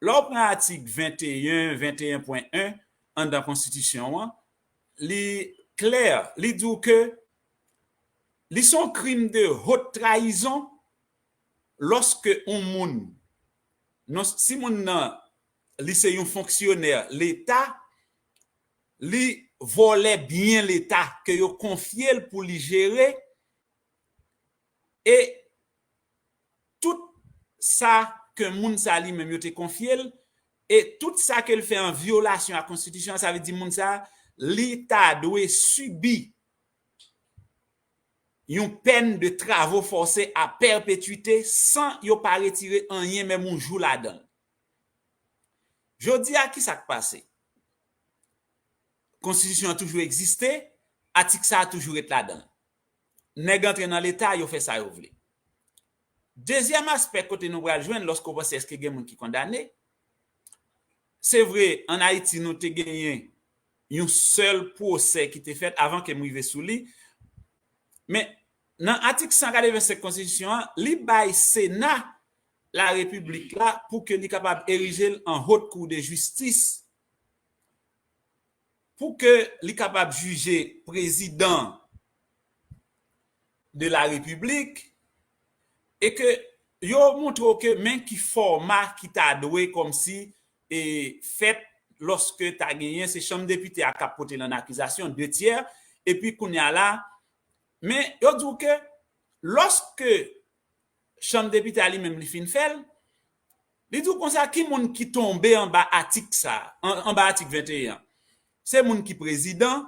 Lè w pran atik venteyen, venteyen pwen en anndan konstitisyon an, li klè, li di w ke li se yon krim de haute trahison lòske yon moun, non, si moun nan, li se yon fonksyonè Leta, li vòlè byen Leta ke yo konfye l pou li jere, e tout sa ke moun sa li menm yo te konfye l, e tout sa ke l fè an vyolasyon a konstitisyon an, sa vle di moun sa, li ta dwe sibi yon pèn de travo fòse a pèpetwite san yo pa retire anyen menm yon jou ladan l. Jodi a, ki sa k pase? Konstitisyon an toujou egziste, atik sa a toujou ret ladan l. Nèg antre nan Leta, yo fè sa yo vle. Dezyèm aspè kote nou pral jwenn lòske w panse èske gen moun ki kondane, se vre, ann Ayiti, nou te genyen yon sèl pwosè ki te fèt avan ke m rive sou li, men nan atik san katrevensenk konstitisyon an, li bay Sena Larepiblik la pou ke li kapab erije l an Haute Cour de Justice, pou ke li kapab jije prezidan de la Repiblik, e ke yo montre w ke men ki fòma ki ta dwe kòmsi, e, fèt lòske ta genyen se chanm depite a k ap pote l an akizasyon, de tyè, epi kounye a la, men yo di w ke lòske chanm depite a li menm li fin fè l, li di w konsa ki moun ki tonbe anba atik sa, an, anba atik venteyen an. Se moun ki prezidan,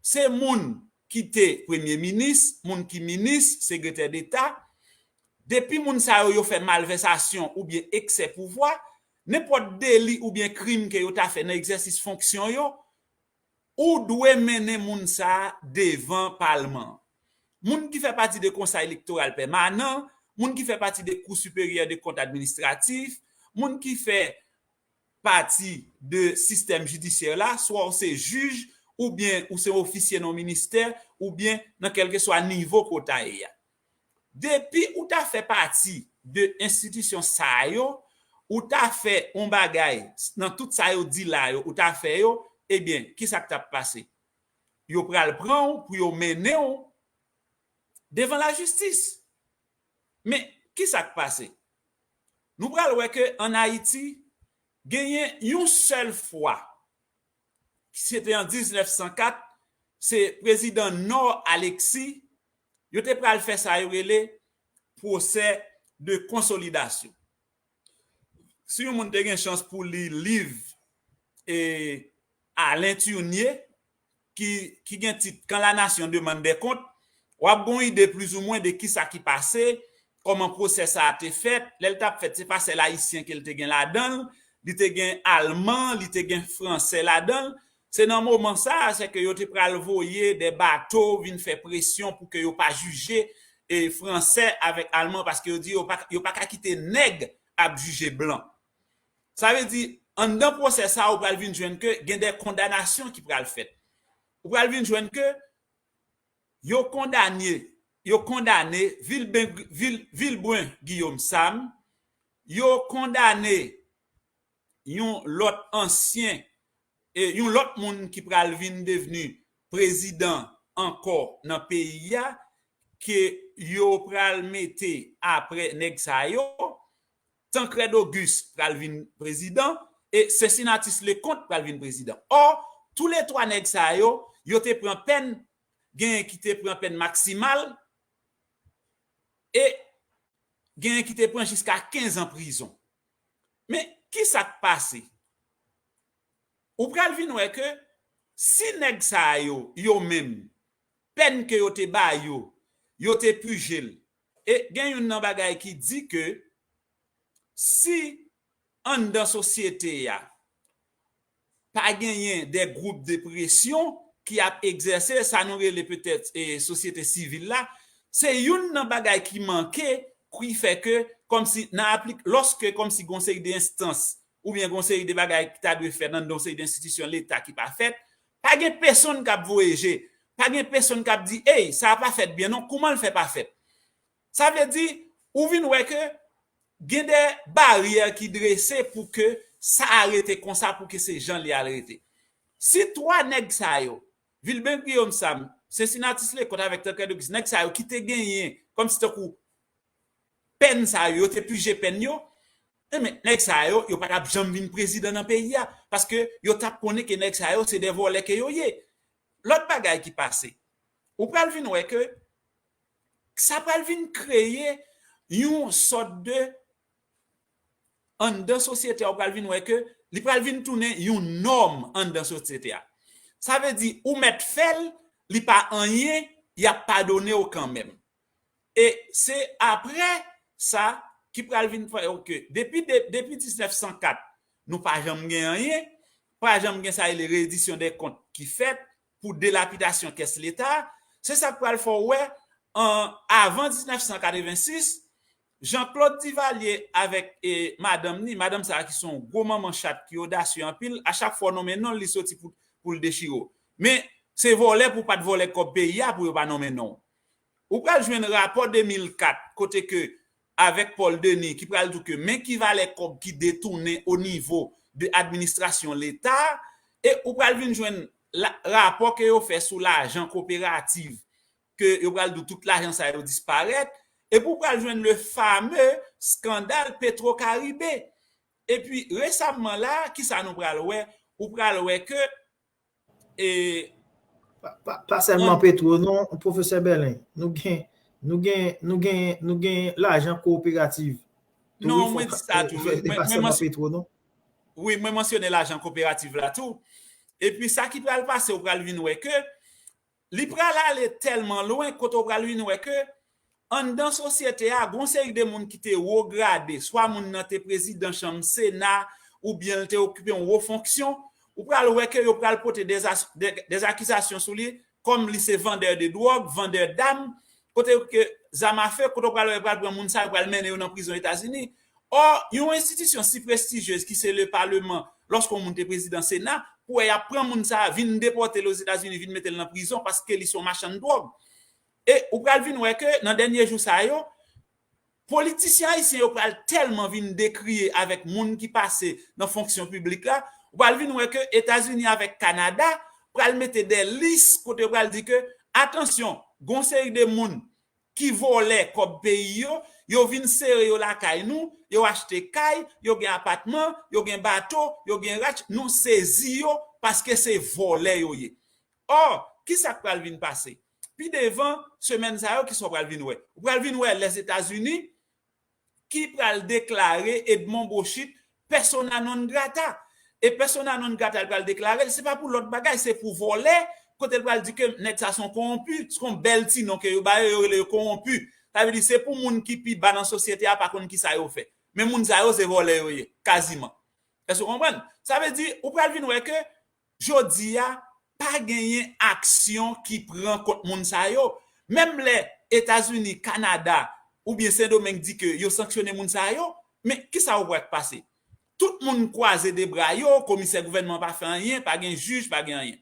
se moun ki te premye minis, moun ki minis, sekretè deta. Depi moun sa yo, yo fè malvèsasyon oubyen eksè pouvwa, nenpòt deli oubyen krim ke yo ta fè nan egzèsis fonksyon yo, ou dwe mennen moun sa a devan palman an. moun ki fè pati de Konsèy Elektoral Pèmanan, moun ki fè pati de Kou Siperyè de Kont Administratif, moun ki fè pati de sistèm jidisyè la, swa w se jij, oubyen ou se ofisye nan ministè, oubyen nan kèlkeswa nivo ke w ta ye a. Depi ou ta fè pati de enstitisyon sa yo, ou ta fè yon bagay nan tout sa yo di la yo, ou ta fè yo, ebyen, kisa k t ap pase? Yo pral pran w pou yo mennen w devan lajistis. Men, kisa k pase? Nou pral wè ke ann Ayiti, genyen yon sèl fwa, se te an diznèf san kat, se prezidan Nord Alexis, yo te pral fè sa yo rele pwosè de konsolidasyon. Si yon moun te gen chans pou li liv e Alain Turnier, ki, ki gen tit Quand la nation demande des comptes, w ap gen yon ide plizoumwen de kisa ki pase, kòman pwosè sa a te fèt. Lè l t ap fèt, se pa sèl Ayisyen ke l te gen ladan l, li te gen Alman, li te gen Fransè ladan l. Se nan moman sa a, se ke yo te pral voye de bato vin fè presyon pou ke yo pa jije e Fransè avèk Alman, paske yo di yo pa, yo pa ka kite nèg ap jije blan. Sa vle di, anndan pwosè sa a, ou pral vin jwenn ke gen de kondanasyon ki pral fèt. Ou pral vin jwenn ke yo kondane, yo kondane Vilben, Vil, Vilbrun Guillaume Sam, yo kondane yon lòt ansyen, e yon lòt moun ki pral vin devni prezidan ankò nan peyi a, ke yo pral mete apre nèg sa yo, Tancrède Auguste pral vin prezidan, e Cincinnatus Leconte pral vin prezidan. Ò, toulètwa nèg sa yo, yo te pran pèn, genyen ki te pran pèn maksimal, e genyen ki te pran jiska kenz an prizon. Men, kisa k pase? Ou pral vin wè ke si nèg sa yo, yo menm, pèn ke yo te ba yo, yo te pije l. E gen youn nan bagay ki di ke si anndan sosyete a, pa genyen de gwoup de presyon ki ap egzèse, sa nou rele petèt, e, sosyete sivil la, se youn nan bagay ki manke, ki fè ke, kòmsi nan aplik, lòske kòmsi gon seri de enstans, oubyen gon seri de bagay ki ta dwe fèt anndan yon seri de enstitisyon Leta ki pa fèt, pa gen pèsonn k ap voye je, pa gen pèsonn k ap di, ey, sa a pa fèt byen non, kouman l fè pa fèt? Sa vle di, ou vin wè ke gen de baryè ki drese pou ke sa a rete konsa, pou ke se jan li al rete. Si twa nèg sa yo, Vilben Guillaume Sam, Cincinnatus Leconte avèk Tancrède Auguste, nèg sa yo ki te genyen, kòmsi tankou pèn sa yo, yo te pije pèn yo, enben, nèg sa yo, yo pa t ap janm vin prezidan nan peyi a, paske yo t ap konnen ke nèg sa yo, se de vòlè ke yo ye. Lòt bagay ki pase, ou pral vin wè ke sa pral vin kreye yon sòt de, anndan sosyete a, ou pral vin wè ke li pral vin tounen yon nòm anndan sosyete a. Sa vle di, ou mèt fè l, li pa anyen, y ap padone w kanmenm. E se apre sa ki pral vin fè, oke, depi, de, depi diznèf san kat, nou pa janm gen anyen, pa janm gen sa rele redisyon de kont ki fèt pou delapidasyon kès Leta. Se sa k pral fè w wè, an, avan diznèf san katrevensis, Jean-Claude Duvalier avèk, e, madanm ni, madanm sa a ki se yon gwo manman chat ki odasye anpil, a chak fwa w nonmen non l, li soti pou, pou l dechire w. Men, se vòlè pou w pa t vòlè kòb peyi a pou yo pa nonmen non w. Ou pral jwenn rapò de mil kat, kote ke, avèk Paul Denis, ki pral di w ke men ki valè kòb ki detounen o nivo de administrasyon Leta, e ou pral vin jwenn la, rapò ke yo fè sou lajan koperativ, ke yo pral di w tout lajan sa yo disparèt, epi ou pral jwenn le fameux skandal Petro Caribe. Epi resamman la, kisa nou pral wè? Ou pral wè ke, e, Pa, pa, pa sèlman Petro, non, Pwofesè Bèlen. Nou gen, nou gen, nou gen, nou gen lajan kooperativ. Non, mwen di sa tou. E, e pa sèlman Petro, non. Wi, mwen mansyone lajan kooperativ la tou. Epi sa ki pral pase, ou pral vin wè ke li pral ale tèlman lwen kote w pral vin wè ke anndan sosyete a, gon seri de moun ki te wo grade, swa moun nan te prezidan chanm Sena, oubyen l te okipe yon wo fonksyon, ou pral wè ke yo pral pote de, de, de akizasyon sou li, kòm li se vandè de dwòg, vandè dam, kote ke zam afe, kote w pral wè, pral pran moun sa yo, pral mennen yo nan prizon Etazini. Ò, yon enstitisyon si prestijyez ki se le Parlement, lòske yon moun te prezidan Sena, pou wè y ap pran moun sa a, vin depòte l Ozetazini, vin mete l nan prizon, paske li se yon machann dwòg. E ou pral vin wè ke nan dènye jou sa yo, politisyen ayisyen yo pral tèlman vin dekriye avèk moun ki pase nan fonksyon piblik la, ou pral vin wè ke Etazini avèk Kanada pral mete de lis kote yo pral di ke, atansyon, gon seri de moun ki vòlè kòb peyi yo, yo vin sere yo lakay nou, yo achte kay, yo gen apatman, yo gen bato, yo gen rach, nou sezi yo paske se vòlè yo ye. Ò, kisa k pral vin pase? Pi devan semèn sa yo, kisa w pral vin wè? Ou pral vin wè Lèzetazini ki pral deklare Edmond Brochit persona non grata. E persona non grata l pral deklare l, se pa pou lòt bagay, se pou vòlè, kote l pral di ke nèg sa se yon kowonpi, se yon bèl ti non ke yo ba yo, yo rele yo kowonpi. Sa vle di se pou moun ki pi ba nan sosyete a pa konn kisa yo fè. Men moun sa yo se vòlè yo ye, kaziman. Èske w konprann? Sa vle di, ou pral vin wè ke jodi a, pa genyen aksyon ki pran kont moun sa yo. Menm lè Etazini, Kanada, oubyen Sendomeng di ke yo sanksyone moun sa yo, men kisa w wè k pase? Tout moun kwaze de bra yo, komisè gouvènman pa fè anyen, pa gen jij, pa gen anyen.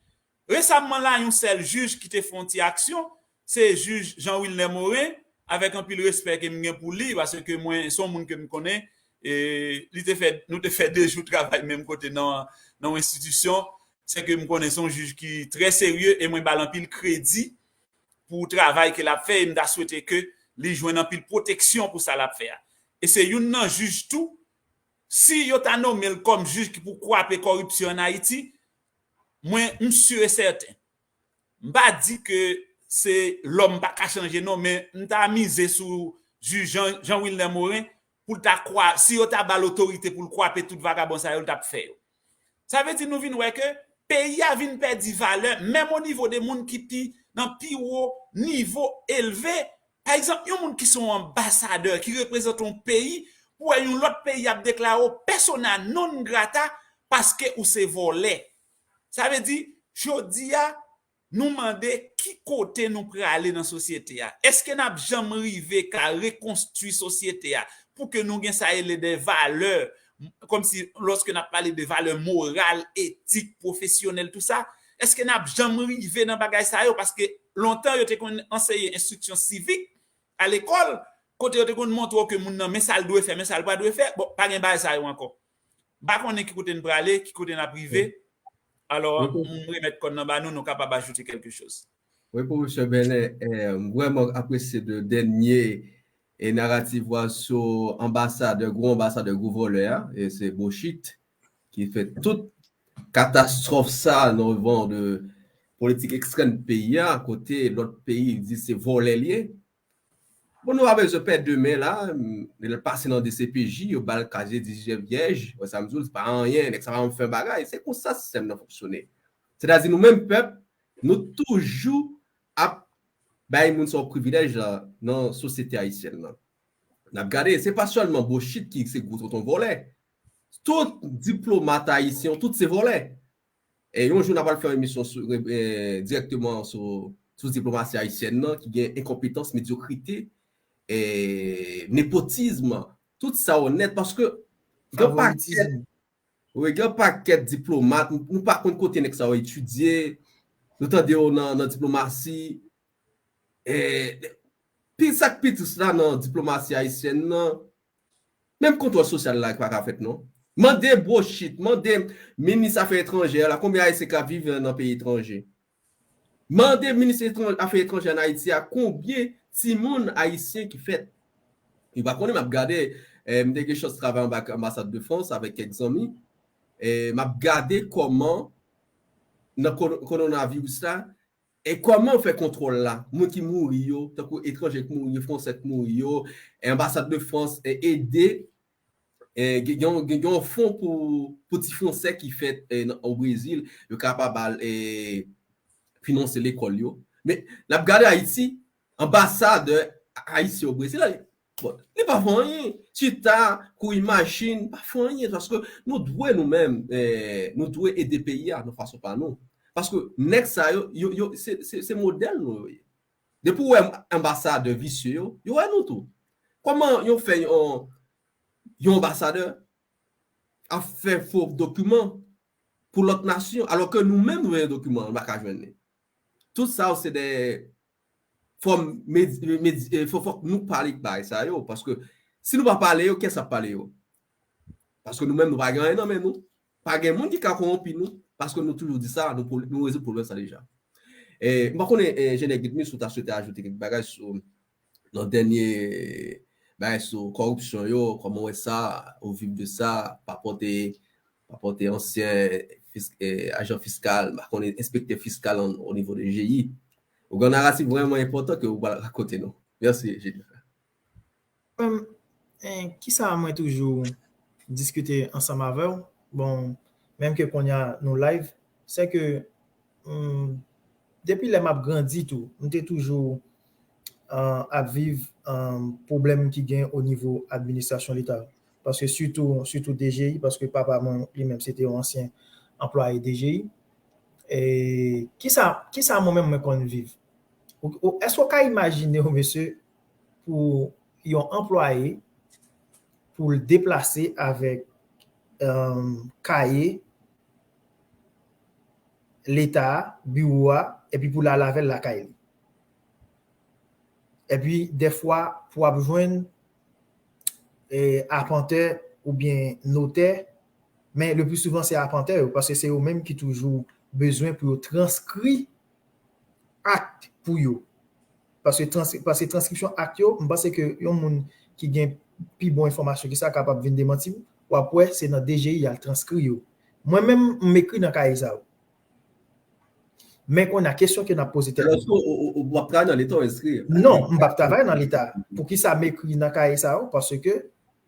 Resamman la, yon sèl jij ki te fè yon ti aksyon, se jij Jean Wilner Morin, avèk anpil respè ke m gen pou li, paske mwen, se yon moun ke m konnen, e li te fè, nou te fè de jou travay menm kote nan, nan yon enstitisyon, se ke m konnen se yon jij ki trè serye e mwen ba l anpil kredi pou travay ke l ap fè e m ta swete ke li jwenn anpil pwoteksyon pou sa l ap fè a. E se youn nan jij tou, si yo ta nonmen l kòm jij ki pou kwape kòripsyon ann Ayiti, mwen, m si e sèten. M pa di ke se lòm pa ka chanje non, men m ta mize sou jij Jean, Jean Wilner Morin pou l ta kwa, si yo ta ba l otorite pou l kwape tout vagabon sa yo, l t ap fè yo. Sa vle di nou vin wè ke peyi a vin pèdi valè, menm o nivo de moun ki pi, nan pi wo nivo elve. Pa egzanp, yon moun ki se yon anbasadè, ki reprezante yon peyi, pou wè yon lòt peyi ap deklare w persona non grata paske ou se vòlè. Sa vle di, jodi a, nou mande ki kote nou prale nan sosyete a. Èske n ap janm rive ka rekonstwi sosyete a pou ke nou gen sa rele de valè, kòmsi lòske n ap pale de valè moral, etik, pwofesyonèl, tou sa? Èske n ap janm rive nan bagay sa yo? Paske lontan, yo te konn anseye enstriksyon sivik a lekòl, kote yo te konn montre w ke moun nan, men sa l dwe fè, men sa l pa dwe fè. Bon, pa gen bagay sa yo ankò. M pa konnen ki kote n prale, ki kote n ap rive. Alò, m remèt kòn nan ba nou, nou kapab ajoute quelque chose. Wi, Pwofesè Bèlè, eh, m vrèman apresye de dènye e naratif ou a sou anbasadè, gwo anbasadè, gwo vòlè a, e se Brochit ki fè tout katastwòf sa nan van de politik ekstrèm peyi a, kote lòt peyi di se vòlè l ye. Bon, nou pa bezwen pè demen la, lè l pase nan D C P J, yo ba l kazye dizizyèm vyèj, wè sa m di w, se pa anyen, nèg sa pa janm fè bagay. Se konsa sistèm nan fonksyone. Sètadi nou menm pèp, nou toujou ap bay moun sa yo privilèj la nan sosyete ayisyèn nan. N ap gade, se pa sèlman Brochit ki se gwo tonton vòlè. Tout diplomat ayisyen, tout se vòlè. E yon jou n a pral fè yon emisyon sou, eh, dirèkteman sou, sou diplomasi ayisyèn nan ki gen enkonpetans, medyokrite, eh, nepotizm, tout sa onèt paske gen pakèt, wi, gen pakèt diplomat, nou pa konn kote nèg sa yo etidye, nou tande yo nan, nan diplomasi, eh, pi sa k pi tris la nan diplomasi ayisyèn nan, menm kontwòl sosyal la pa ka fèt non. Mande Brochit, mande minis afè etranjè la, konbyen ayisyen k ap viv nan peyi etranje? Mande minis etran, afè etranjè ann Ayiti a, konbyen timoun ayisyen ki fèt? Yo pa konnen, m ap gade, eh, m te gen chans travay anba anbasad de Frans avèk kèk zanmi. Eh, m ap gade kòman nan kowonaviris la, e kòman yo fè kontwòl la, moun ki mouri yo, tankou etranje ki mouri yo, fransè ki mouri yo, e anbasad de Frans, e ede, e gen, gen, gen yon fon pou, pou ti fransè ki fèt, e, nan, o Brezil, yo kapab al, e, finanse lekòl yo. Men, n ap gade Ayiti, anbasadè ayisyen o Brezil, bon, li pa fè anyen. Chita, kouri machin, pa fè anyen. Paske nou dwe nou menm, eh, nou dwe ede peyi a nan fason pa nou. Paske nèg sa yo, yo, yo se, se, se modèl nou yo ye. Depi w wè anbasadè visye yo, yo wè nou tou. Kòman yo fè yon, yon anbasadè ap fè fo dokiman pou lòt nasyon, alò ke nou menm nou gen dokiman, nou pa ka jwenn li. Tout sa yo se de fòm, fòk nou pale bagay sa yo, paske si nou pa pale yo, kiyès ap pale yo? Paske nou menm nou pa gen anyen nan men nou. Pa gen moun ki ka kowonpi nou, paske nou toujou di sa, nou, nou rezoud pwoblèm sa deja. E, m pa konnen, e, Enjenyè Gitmi, si w ta swete ajoute kèk bagay sou, nan dènye bagay sou kòripsyon yo, kòman w wè sa, au vu de sa, pa pòte, pa pòte ansyen fis, e, ajan fiskal, m pa konnen enspektè fiskal o nivo de D G I. Ou gen naratif vrèman enpòtan ke ou pral rakonte nou. Mèsi, Jennifer. Mwen, kisa mwen toujou diskite ansanm avè w, bon, menm ke kounye a nou live, se ke depi lè m ap grandi tou, m te toujou ap viv pwoblèm ki gen o nivo administrasyon leta. Paske sitou, sitou D G I, paske papa mwen li menm se te yon ansyen anplwaye D G I. E kisa, kisa mwen menm mwen konn viv? Èske w ka imajine w, mesye, pou yon anplwaye pou l deplase avèk kaye leta a, biwo a, epi pou l al avè l lakay li? Epi dèfwa pou ap jwenn apantè oubyen notè, men le pli souvan se apantè yo, paske se yo menm ki toujou bezwen pou yo transkri akt pou yo. Paske trans, paske transkripsyon akt yo, m panse ke yon moun ki gen pi bon enfòmasyon ki sa kapab vin demanti m, w ap wè se nan D G I y al transkri yo. Mwen menm, m ekri nan kaye sa yo. Men kounye a kesyon ke n ap poze tèt nou. W ap travay nan leta w enskri? Non, m p ap travay nan leta. Poukisa m ekri nan kaye sa yo? Paske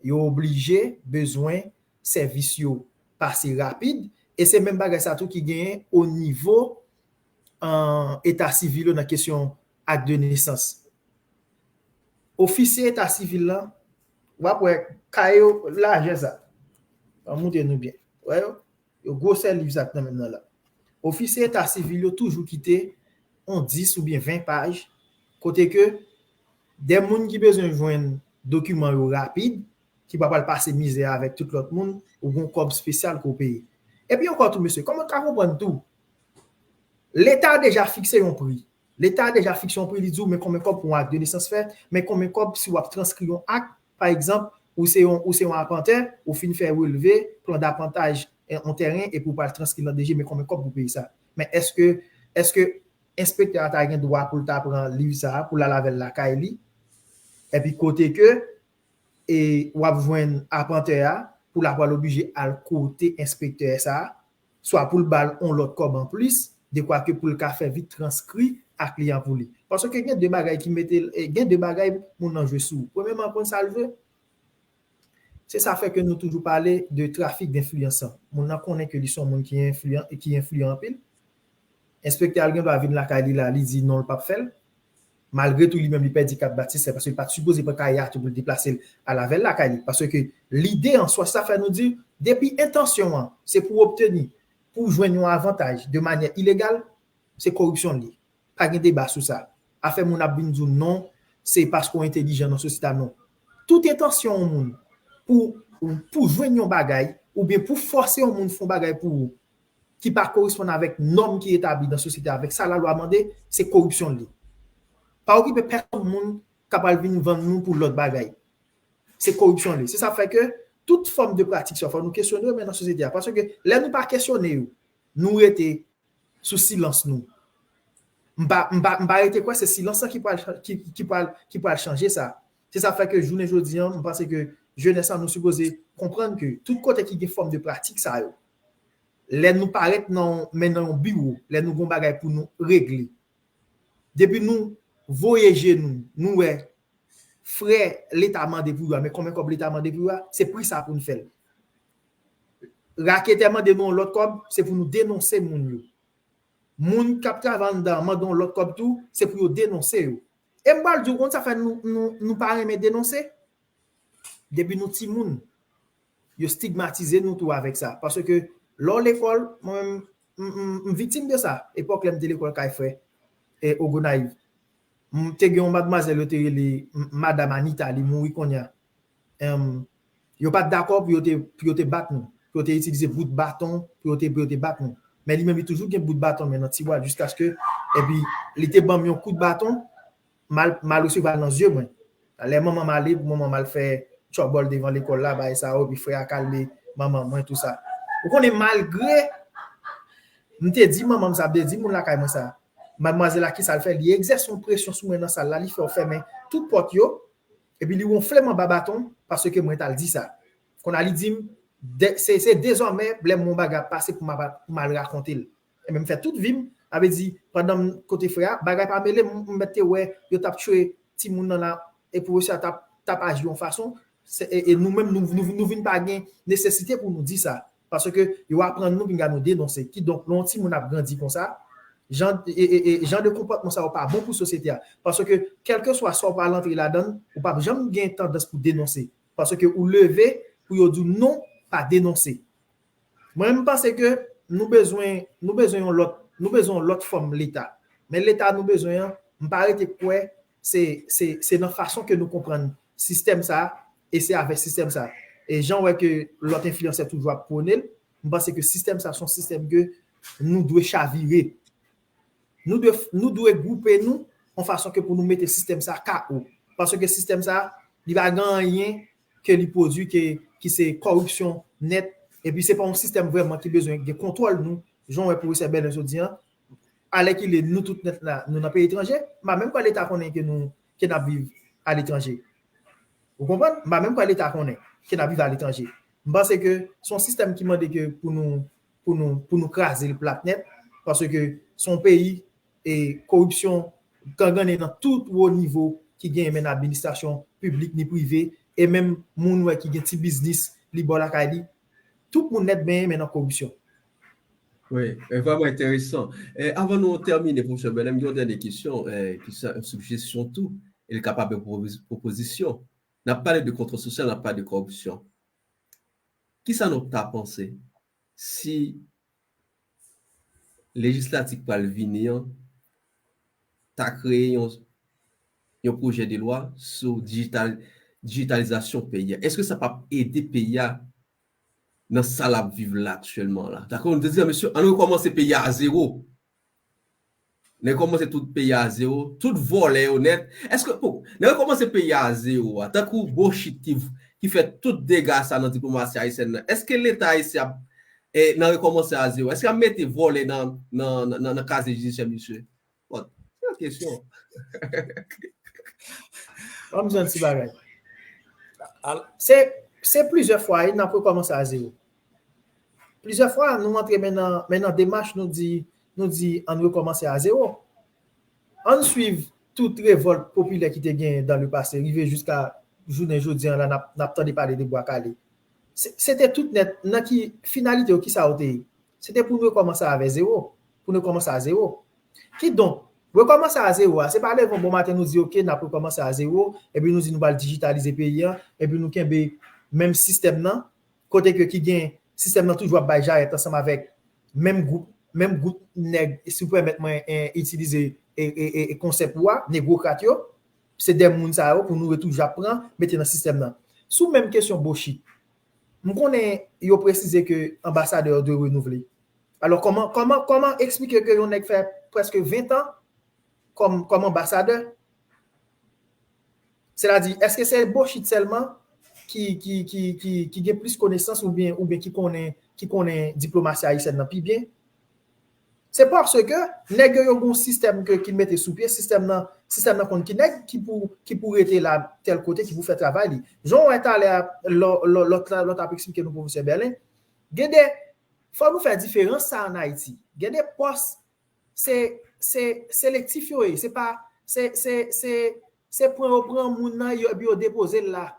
yo oblije bezwen sèvis yo pase rapid. E se menm bagay sa tou ki genyen o nivo eta sivil yo nan kesyon ak de nesans. Ofisye eta sivil lan, w ap wè kaye yo lajè sa. An moute nou byen. Wè yo? Yo gwosè liv sa k nan men m nan la. Ofisye eta sivil yo toujou kite yon dis oubyen ven paj kote ke de moun ki bezwen jwenn dokiman yo rapid, ki pa pral pase mizè avèk tout lòt moun, ou gon kòb espesyal ke w peye. Epi ankò tou, mesye, kòman w ka konprann tou? Leta deja fikse yon pri. Leta deja fikse yon pri, li di w men konbyen kòb pou yon ak de nesans fèt, men konbyen kòb si w ap transkri yon ak, pa egzanp, ou se yon, ou se yon apantè, ou fin fè relve, plan d'apantaj yon tèren, epi w pral transkri nan D G, men konbyen kòb pou peye sa? Men èske, èske enspektè a ta gen dwa pou l ta pran liv sa a, pou l al avè l lakay li? Epi kote ke e w ap jwenn apantè a pou l ap pral oblije al kote enspektè sa a, swa pou l ba l yon lòt kòb anplis, dekwa ke pou l ka fè vit transkri ak li an pou li. Paske gen de bagay ki mete, gen de bagay moun nan jwe sou ou. Premyèman, konn sa l jwe? Se sa fè ke nou toujou pale de trafik denfliyans lan. Moun nan konnen ke li se yon moun ki enfliyan, ki enfliyan anpil. Enspektè a gen dwa vin lakay li la, li di non, l p ap fè l. Malgre tou, li menm, li pèdi kat batis, se paske li pa t sipoze pran kaye a tou pou l deplase l al avè l lakay li. Paske lide an swa, sa fè nou di, depi entansyon an, se pou obteni, pou jwenn yon avantaj de manyè ilegal, se koripsyon li. Pa gen deba sou sa. Afè moun ap vin di w non, se paske w entelijan nan sosyete a, non. Tout entansyon yon moun pou, pou jwenn yon bagay, oubyen pou fòse yon moun fè yon bagay pou ou, ki pa koresponn avèk nòm ki etabli nan sosyete, avèk sa lalwa mande, se koripsyon li. Pa okipe pèsonn moun k ap al vin vann nou pou lòt bagay. Se koripsyon li. Se sa fè ke tout fòm de pratik sa, fò nou kesyone yo, men nan sosyete a. Paske lè nou pa kesyone yo, nou rete sou silans nou. M pa, m pa, m pa rete kwè se silans lan ki pral, ki, ki pral, ki pral chanje sa. Se sa fè ke jounen jodi an, m panse ke jenès lan, nou sipoze konprann ke tout kote ki gen fòm de pratik sa yo, lè nou parèt nan, men nan yon biwo, lè nou gon bagay pou nou regle, depi nou voye je nou, nou wè frè Leta mande pou yo a, men konbyen kòb Leta mande pou yo a, se pri sa pou n fè l. Raketè mande nou yon lòt kòb, se pou nou denonse moun yo. Moun k ap travay anndan an mande yon lòt kòb tou, se pou yo denonse yo. E m pral di w, ou konn sa fè nou, nou, nou pa renmen denonse? Depi nou timoun, yo stigmatize nou tou avèk sa. Paske lè w lekòl, mwen menm, m, m, m viktim de sa. Epòk lè m te lekòl kay frè, e Ogonayiv. M te gen yon madmwazèl yo te rele Madam Anita, li mouri kounye a. Yo pa t dakò pou yo te, pou yo te bat nou, pou yo te itilize bout baton, pou yo te, pou yo te bat nou. Men li menm, li toujou gen bout baton men nan tiwa, jiskaske, epi li te ban m yon kout baton, m al, m al resevwa l nan zye mwen. Lè manman m ale, pou manman m al fè tchòbòl devan lekòl la, bagay sa yo, epi frè a kalme manman mwen, tou sa. Ou konnen, malgre m te di manman m sa, m te di moun lakay mwen sa, madmwazèl la, kisa l fè? Li egzèse yon presyon sou mwen nan sal la, li fè yo fèmen tout pòt yo, epi li wonfle m anba baton, paske mwen t al di sa. Kounye a li di m, se, se dezòmè, lè m wè yon bagay ap pase pou m ap, pou m al rakonte l. Ebyen, m fè tout vi m, sa vle di, pandan m kote frè a, bagay pa mele m, m mèt te wè, yo t ap tchwe timoun nan la, e pwofesè a t ap, t ap aji yon fason, e, e nou menm, nou, nou, nou vin pa gen nesesite pou nou di sa. Paske yo aprann nou, pinga nou denonse. Kidonk, lè yon timoun ap grandi konsa, jan, e, e, e, jan de konpòtman sa yo pa bon pou sosyete a. Paske, kèlkeswa sa w pral antre ladan l, ou p ap janm gen tandans pou denonse. Paske ou leve pou yo di w non, pa denonse. Mwen, m panse ke nou bezwen, nou bezwen yon lòt, nou bezwen yon lòt fòm Leta. Men Leta nou bezwen an, m pa rete kwè se, se, se nan fason ke nou konprann sistèm sa a, e se avèk sistèm sa a. E jan w wè ke lòt enfliyansè toujou ap pwone l, m panse ke sistèm sa a se yon sistèm ke nou dwe chavire. Nou dwe, nou dwe gwoupe nou yon fason ke pou nou mete sistèm sa a K O. Paske sistèm sa a, li pa gen anyen ke li pwodui ke, ki se kòripsyon nèt. Epi se pa yon sistèm vrèman ki bezwen gen kontwòl nou. Jan w wè pwofesè Bèlen sot di an, alèkile nou tout nèt la, nou nan peyi etranje, m pa menm kwè Leta konnen ke nou, ke n ap viv aletranje. Ou konprann? M pa menm kwè Leta konnen ke n ap viv aletranje. M panse ke se yon sistèm ki mande ke pou nou, pou nou, pou nou kraze l plat nèt, paske se yon peyi e koripsyon gangannen nan tout wo nivo ki genyen, men nan administrasyon piblik ni prive, e menm moun wè ki gen ti biznis li bò lakay li, tout moun nèt benyen men nan koripsyon. Wi, e vrèman enteresan. E avan nou tèmine, pwofesè Bèlen, m gen yon dènye kesyon, e, ki se yon sijesyon tou, e li kapab yon pwopozi-, pwopozisyon. N ap pale de kontwòl sosyal, n ap pale de kòripsyon. Kisa nou ta panse si lejislatif pral vini an ta kreye yon, yon pwojè de lwa sou dijital, dijitalizasyon peyi a? Èske sa p ap ede peyi a nan sa l ap viv la aktyèlman la? Dakò, nou te di, mesye, ann rekòmanse peyi a a zewo. Nèg kòmanse tout peyi a zewo, tout vòlè yo nèt. Èske, bon, nèg kòmanse peyi a zewo a, tankou Bochit ki, ki fè tout dega sa nan diplomasi ayisyèn nan, èske Leta ayisyen ap, e, nan rekòmanse a zewo? Èske ap mete vòlè nan, nan, nan, nan, nan kazye jidisyè misye? Bon, se yon kesyon. Ban m di yon ti bagay. Se, se plizyè fwa, wi, n ap rekòmanse a zewo. Plizyè fwa, nou antre men nan, men nan demach, nou di, nou di, ann rekòmanse a zewo. Ann swiv tout revòlt popilè ki te genyen dans le passé, rive jiska jounen jodi an la, n ap, n ap tande pale de Bwa Kale. Se, se te tout nèt, nan ki finalite yo, kisa yo te ye? Se te pou nou rekòmanse avè zewo, pou nou rekòmanse a zewo. Kidonk, rekòmanse a zewo a, se pa leve yon bon maten nou di, oke, n ap rekòmanse a zewo, epi nou di nou pral dijitalize peyi an, epi nou kenbe menm sistèm nan, kote ke ki gen sistèm nan toujou ap bay jarèt ansanm avèk menm gwoup, menm gwoup nèg, si w pèmèt mwen, en, itilize e, e, e, e konsèp ou a, negwokrat yo, se de moun sa yo pou nou ret toujou ap pran, mete nan sistèm nan. Sou menm kesyon Bochit, m konnen yo presize ke anbasadè yo dwe renouvle. Alò, kòman, kòman, kòman eksplike ke yon nèg fè prèske ven tan kòm, kòm anbasadè? Sètadi, èske se Bochit sèlman ki, ki, ki, ki, ki gen plis konesans oubyen, oubyen ki konnen, ki konnen diplomasi ayisyèn nan pi byen? Se paske nèg yo, yo gen yon sistèm ke, ki mete sou pye, sistèm nan, sistèm nan konn ki nèg ki pou, ki pou rete la tèl kote, ki pou fè travay li. Jan w wè talè a, lò, lò, lòt la, lòt ap eksplike nou, pwofesè Bèlen, gen de, fò nou fè diferans sa ann Ayiti. Gen de pòs, se, se selektif yo ye, se pa, se, se, se, se pran yo pran moun nan, yo, epi yo depoze l la.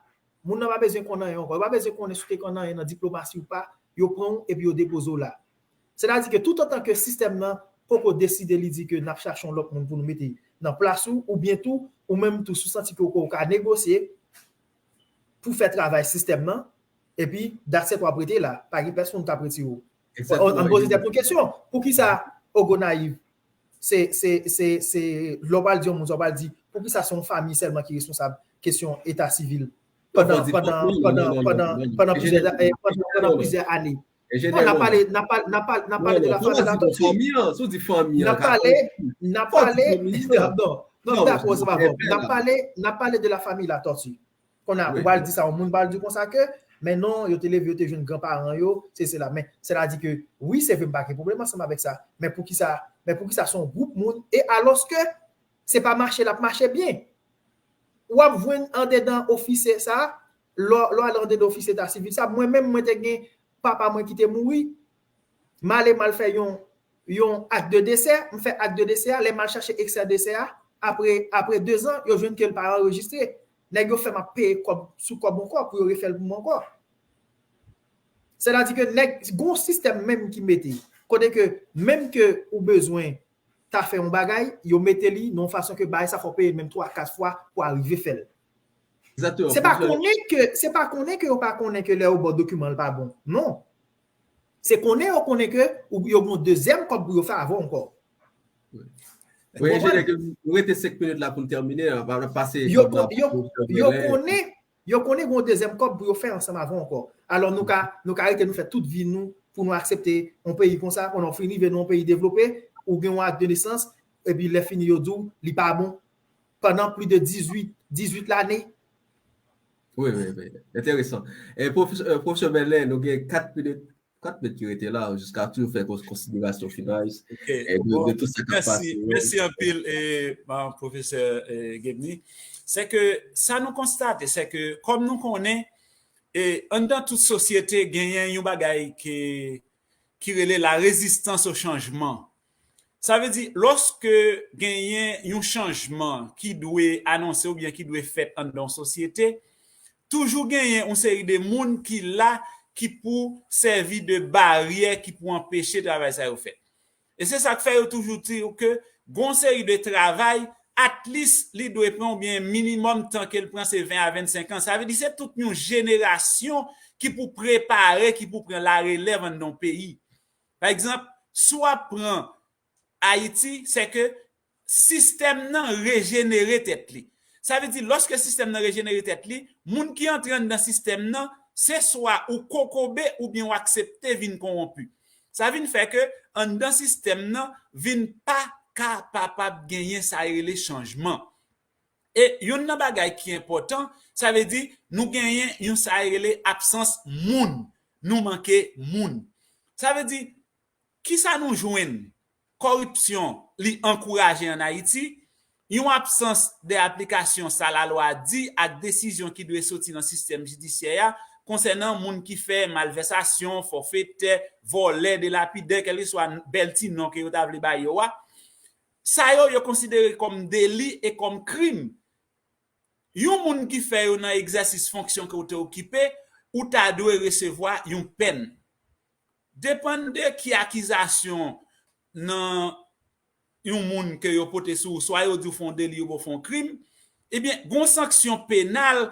Moun nan pa bezwen konn anyen ankò. Yo pa bezwen konnen si w te konn anyen nan diplomasi ou pa. Yo pran w epi yo depoze w la. Sètadi ke toutotan ke sistèm nan poko deside li di ke n ap chache yon lòt moun pou nou mete nan plas ou, oubyen tou, ou menm tou, si w santi ke w, ou ka negosye pou fè travay sistèm nan, epi that's it, w ap rete la. Pa gen pèsonn k ap retire w. Ann poze tèt nou kesyon, poukisa Ogonayiv, se, se, se, se, lè w pral di yon moun sa, w pral di, Poukisa se yon fanmi sèlman ki responsab kesyon eta sivil pandan pandan pandan pandan pandan plizyè eh, pandan pandan plizyè ane? Non, n ap pale n ap pale n ap pale n ap pale de la fanmi la tòti. N ap pale n ap pale non non non dakò se pa bon. N ap pale n ap pale de la fanmi la tòti. Kounye a ou pral di sa yon moun pral di konsa ke men non yo te leve yo te jwenn granparan yo se sela men sela di ke wi se vre m pa gen pwoblèm ansanm avèk sa men poukisa men poukisa se yon gwoup moun e alòske se pa mache l ap mache byen. W ap jwenn andedan ofisye sa lè w al andedan ofisye eta sivil sa mwen menm mwen te gen papa mwen ki te mouri m ale m al fè yon yon ak de desè m fè ak de desè a lè m al chache eksè desè a apre apre dezan yo jwenn ke l pa anrejistre nèg yo fè m ap peye kòb sou kòb ankò pou yo refè l pou mwen ankò sètadi ke nèg gon sistèm menm ki mete kote ke menm ke ou bezwen ta fè yon bagay yo mete li nan yon fason ke bagay sa fò peye menm twa kat fwa pou arive fè l se pa konnen ke se pa konnen ke yo pa konnen ke lè yo ba w dokiman l pa bon non se konnen yo konnen ke yo gen yon dezyèm kòb pou yo fè avè w ankò Wi, enjenè, nou rete senk minit la pou n tèmine. N ap pase kòb la pou Profesè Belen. Yo konnen gen yon dezyèm kòb pou yo fè ansanm avè w ankò. Alò, nou ka nou ka rete nou fè tout vi nou pou nou aksepte yon peyi konsa, konnen w fin rive nan yon peyi devlope, ou gen yon ak de nesans, epi lè fini yo di w li pa bon pandan plis de dizuit, dizuit lane. Wi, wi, wi. Enteresan. E Profesè Belen, nou gen kat minit. Kat mèt ki rete la, jiska tou fè konsiderasyon final de tout sa k ap pase. Mèsi anpil, Pwofesè Gebny. Se ke sa nou konstate, se ke kòm nou konnen, anndan tout sosyete, genyen yon bagay ki rele la rezistans o chanjman. Sa vle di, lòske genyen yon chanjman ki dwe anonse oubyen ki dwe fèt anndan yon sosyete, toujou genyen yon seri de moun ki la ki pou sèvi de baryè ki pou anpeche travay sa yo fèt. E se sa k fè yo toujou di w ke gon seri de travay, at least li dwe pran oubyen minimòm tan ke l pran se ven a vennsenk an. Sa vle di se tout yon jenerasyon ki pou prepare, ki pou pran larelèv anndan yon peyi. Pa egzanp, si w ap pran Ayiti, se ke sistèm nan rejenere tèt li. Sa vle di, lòske sistèm nan rejenere tèt li, moun ki antre anndan sistèm nan, se swa ou kokobe oubyen w aksepte vin konwonpi. Sa vin fè ke anndan sistèm nan vin pa kapapab genyen sa yo rele chanjman. E youn nan bagay ki enpòtan, sa vle di nou genyen yon sa yo rele absans moun. Nou manke moun. Sa vle di, kisa nou jwenn? Kòripsyon, li ankouraje ann Ayiti, yon absans de aplikasyon sa lalwa di ak desizyon ki dwe soti nan sistèm jidisyè a konsènan moun ki fè malvèsasyon, fòfetè, vòlè, delapidè, kèlkeswa bèl ti non ke yo ta vle ba yo a. Sa yo, yo konsidere kòm deli e kòm krim. Yon moun ki fè yo nan egzèsis fonksyon ke w te okipe, ou ta dwe resevwa yon pèn. Depann de ki akizasyon nan yon moun ke yo pote sou ou, swa yo di w fè yon deli oubyen w fè yon krim, ebyen, gen yon sanksyon penal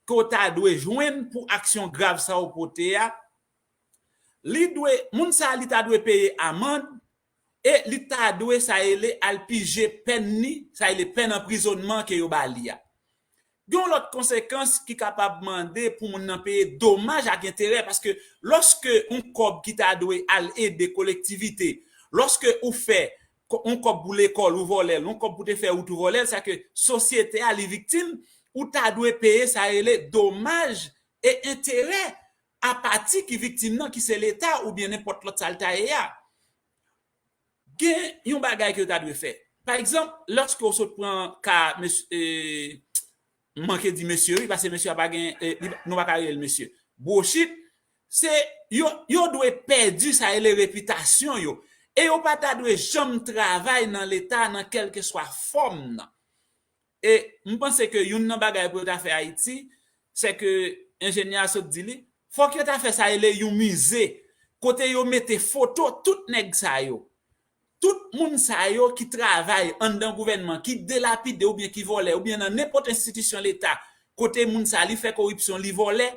ke w ta dwe jwenn pou aksyon grav sa w pote a. Li dwe, moun sa a, li ta dwe peye amann e li ta dwe sa rele al pije pèn li, sa rele pèn anprizònman ke yo ba li a. Gen yon lòt konsekans ki kapab mande pou moun nan peye domaj ak enterè, paske lòske yon kòb ki ta dwe al ede kolektivite, lòske ou fè yon kòb pou lekòl ou vòlè l, yon kòb pou te fè wout ou vòlè l, sa ke sosyete a li viktim, ou ta dwe peye sa rele domaj e enterè apati ki viktim nan ki se Leta oubyen nenpòt lòt sa l ta ye a. Gen yon bagay ke yo ta dwe fè. Pa egzanp, lòske w sot pran ka mesye, m manke di mesye wi, paske mesye a pa gen, nou pa ka rele l mesye. Bwochit, se yo, yo dwe pèdi sa rele repitasyon yo. E yo pa ta dwe janm travay nan Leta nan kèlkeswa fòm nan. E m panse ke youn nan bagay pou yo ta fè Ayiti, se ke enjenyè a sot di li, fòk yo ta fè sa rele yon mize, kote yo mete foto tout nèg sa yo. Tout moun sa yo ki travay anndan gouvènman, ki delapide oubyen ki vòlè, oubyen nan nenpòt enstitisyon Leta, kote moun sa li fè koripsyon, li vòlè,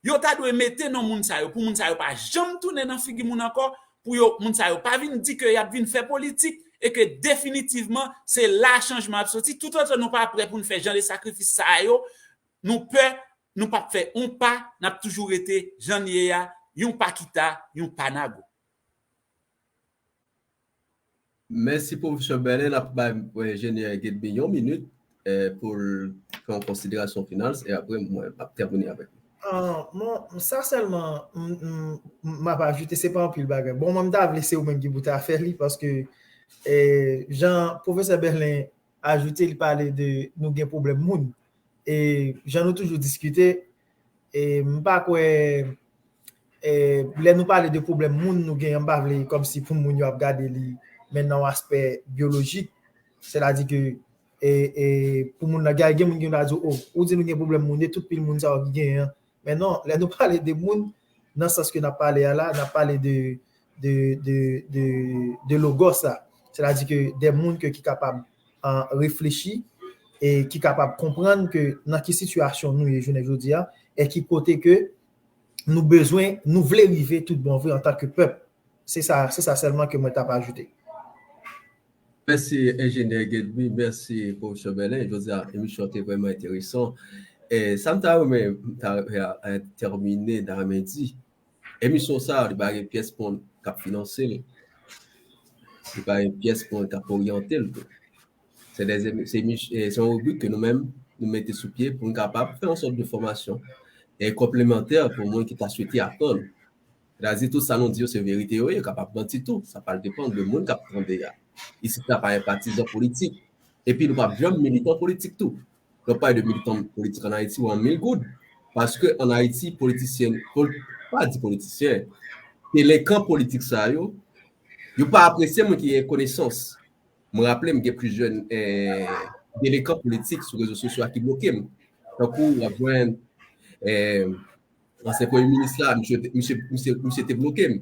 yo ta dwe mete non moun sa yo, pou moun sa yo pa janm tounen nan figi moun ankò, pou yo, moun sa yo pa vin di ke y ap vin fè politik, e ke definitivman, se la chanjman ap soti. Toutotan nou pa prè pou n fè jan de sakrifis sa yo, nou pè, nou p ap fè yon pa, n ap toujou rete jan n ye a, yon pa kita, yon pa nago. Mèsi, Pwofesè Bèlen. N ap bay enjenyè Gedby yon minit pou l fè yon konsiderasyon final, e apre mwen ap tèmine avèk li. Bon, sa sèlman m ap ajoute, se pa anpil bagay. Bon, mwen m ta vle se ou menm ki pou ta fè li, paske jan Pwofesè Bèlen ajoute, li pale de nou gen pwoblèm moun. E jan nou toujou diskite, e m pa kwè e lè nou pale de pwoblèm moun nou genyen, m pa vle kòmsi pou moun yo ap gade li, men nan yon aspè byolojik. Sètadi ke e, e, pou moun nan, gen moun ki ta di, o, ou di nou gen pwoblèm moun, e tout pil moun sa yo ki genyen an. Men non, lè nou pale de moun, nan sans ke n ap pale a la, n ap pale de, de, de, de, de logos la. Sètadi ke de moun ke ki kapab reflechi e ki kapab konprann ke nan ki sitiyasyon nou ye jounen jodi a, e ki kote ke nou bezwen, nou vle rive tout bon vre antanke pèp. Se sa, se sa sèlman ke mwen t ap ajoute. Mèsi, enjenyè Gedby. Mèsi, Pwofesè Bèlen. Jodi a, emisyon te vrèman enteresan. E sa m ta renmen, m ta tèmine, ta renmen di, emisyon sa a, li pa gen pyès moun k ap finanse l. Li pa gen pyès moun k ap oryante l tou. Se de, se, se yon ribrik ke nou menm, nou mete sou pye pou n kapab fè yon sòt de fòmasyon e konplemantè pou moun ki ta swete aprann. Sètadi, tout sa nou di yo, se verite yo ye, yo kapab manti tou. Sa pral depann de moun k ap tande a. Isit la pa gen patizan politik. Epi nou p ap janm militan politik tou. Lè w pale de militan politik ann Ayiti, w an mil goud. Paske ann Ayiti, politisyen, pa di politisyen, delenkan politik sa yo, yo pa apresye moun ki gen konesans. Mwen raple m gen plizyè delenkan politik sou rezo sosyo a ki bloke m. Tankou w ap jwenn ansyen premye minis la, misye te bloke m.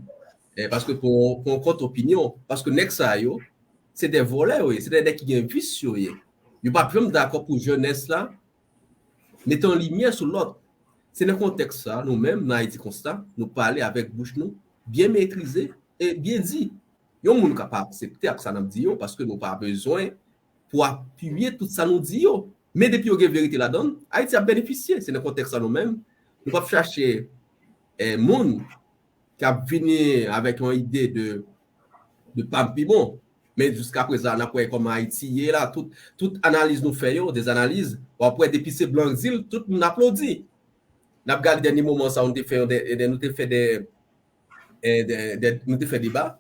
Paske pou yon kont opinyon, paske nèg sa yo, se de vòlè yo ye, se de nèg ki gen vis yo ye. Yo p ap janm dakò pou jenès la mete yon limyè sou lòt. Se nan kontèks sa, nou menm, nan Ayiti Konsta, nou pale avèk bouch nou, byen metrize e byen di. Yon moun ka pa aksepte ak sa n ap di yo, paske nou pa bezwen pou apiye tout sa nou di yo. Men depi yo gen verite ladan l, Ayiti ap benefisye. Se nan kontèks sa nou menm, nou p ap chache moun k ap vini avèk yon ide de, de pa m pi bon. Men jiskaprezan, n ap wè kòman Ayiti ye la, tout, tout analiz nou fè yo, de zanaliz, w ap wè depi se blan k di l, tout moun aplodi. N ap gade dènye moman sa, nou te fè, nou te fè de, nou te fè deba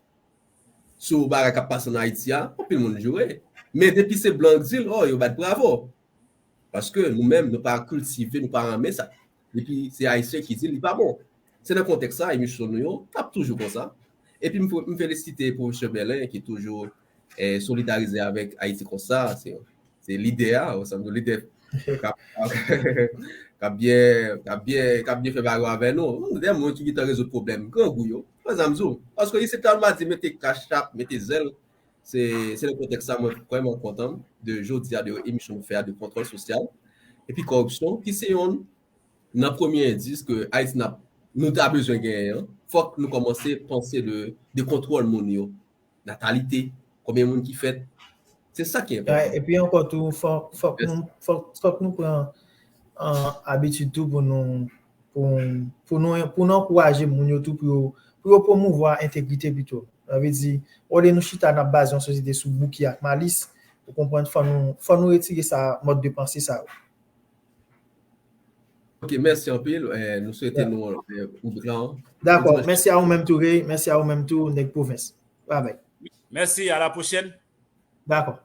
sou bagay k ap pase ann Ayiti a, anpil moun joure. Men depi se blan k di l, o, yo bat bravo. Paske nou menm, nou pa kiltive, nou pa renmen sa. Depi se Ayisyen ki di l, li pa bon. Se nan kontèks sa, emisyon nou yo, t ap toujou konsa. Epi m felisite Pwofesè Bèlen ki toujou solidarize avèk Ayiti Konsa. Se lidè a, ou sanble lidè k ap byen fè bagay avè nou. Nou de moun ki gentan rezoud pwoblèm grangou yo. Mezanmi, paske isit la, m a di mete kachap, mete zèl. Se nan kontèks sa mwen vrèman kontan de jodi a, de emisyon nou fè a de kontwòl sosyal epi kòripsyon, ki se yonn nan premye endis ke Ayiti n ap, nou ta bezwen genyen an. Fòk nou kòmanse panse de, de kontwòl moun yo. Natalite, konbyen moun ki fèt. Se sa ki enpòtan. Epi ankò tou, fòk, fòk nou, fòk, fòk nou pran abitid tou pou nou, pou, pou nou, pou nou ankouraje moun yo tou pou yo, pou yo pwomouvwa entegrite pito. Sa vle di, olye nou chita n ap baze yon sosyete sou bouki ak malis, ou konprann, fò nou, fò nou retire sa, mòd de panse sa yo. Ok, mèsi anpil. Nou swete nou ribrik la. Dakò, mèsi a ou menm tou, Ray. Mèsi a ou menm tou, nèg pwovens. Bye bye. Mèsi, a la pwochèn. Dakò.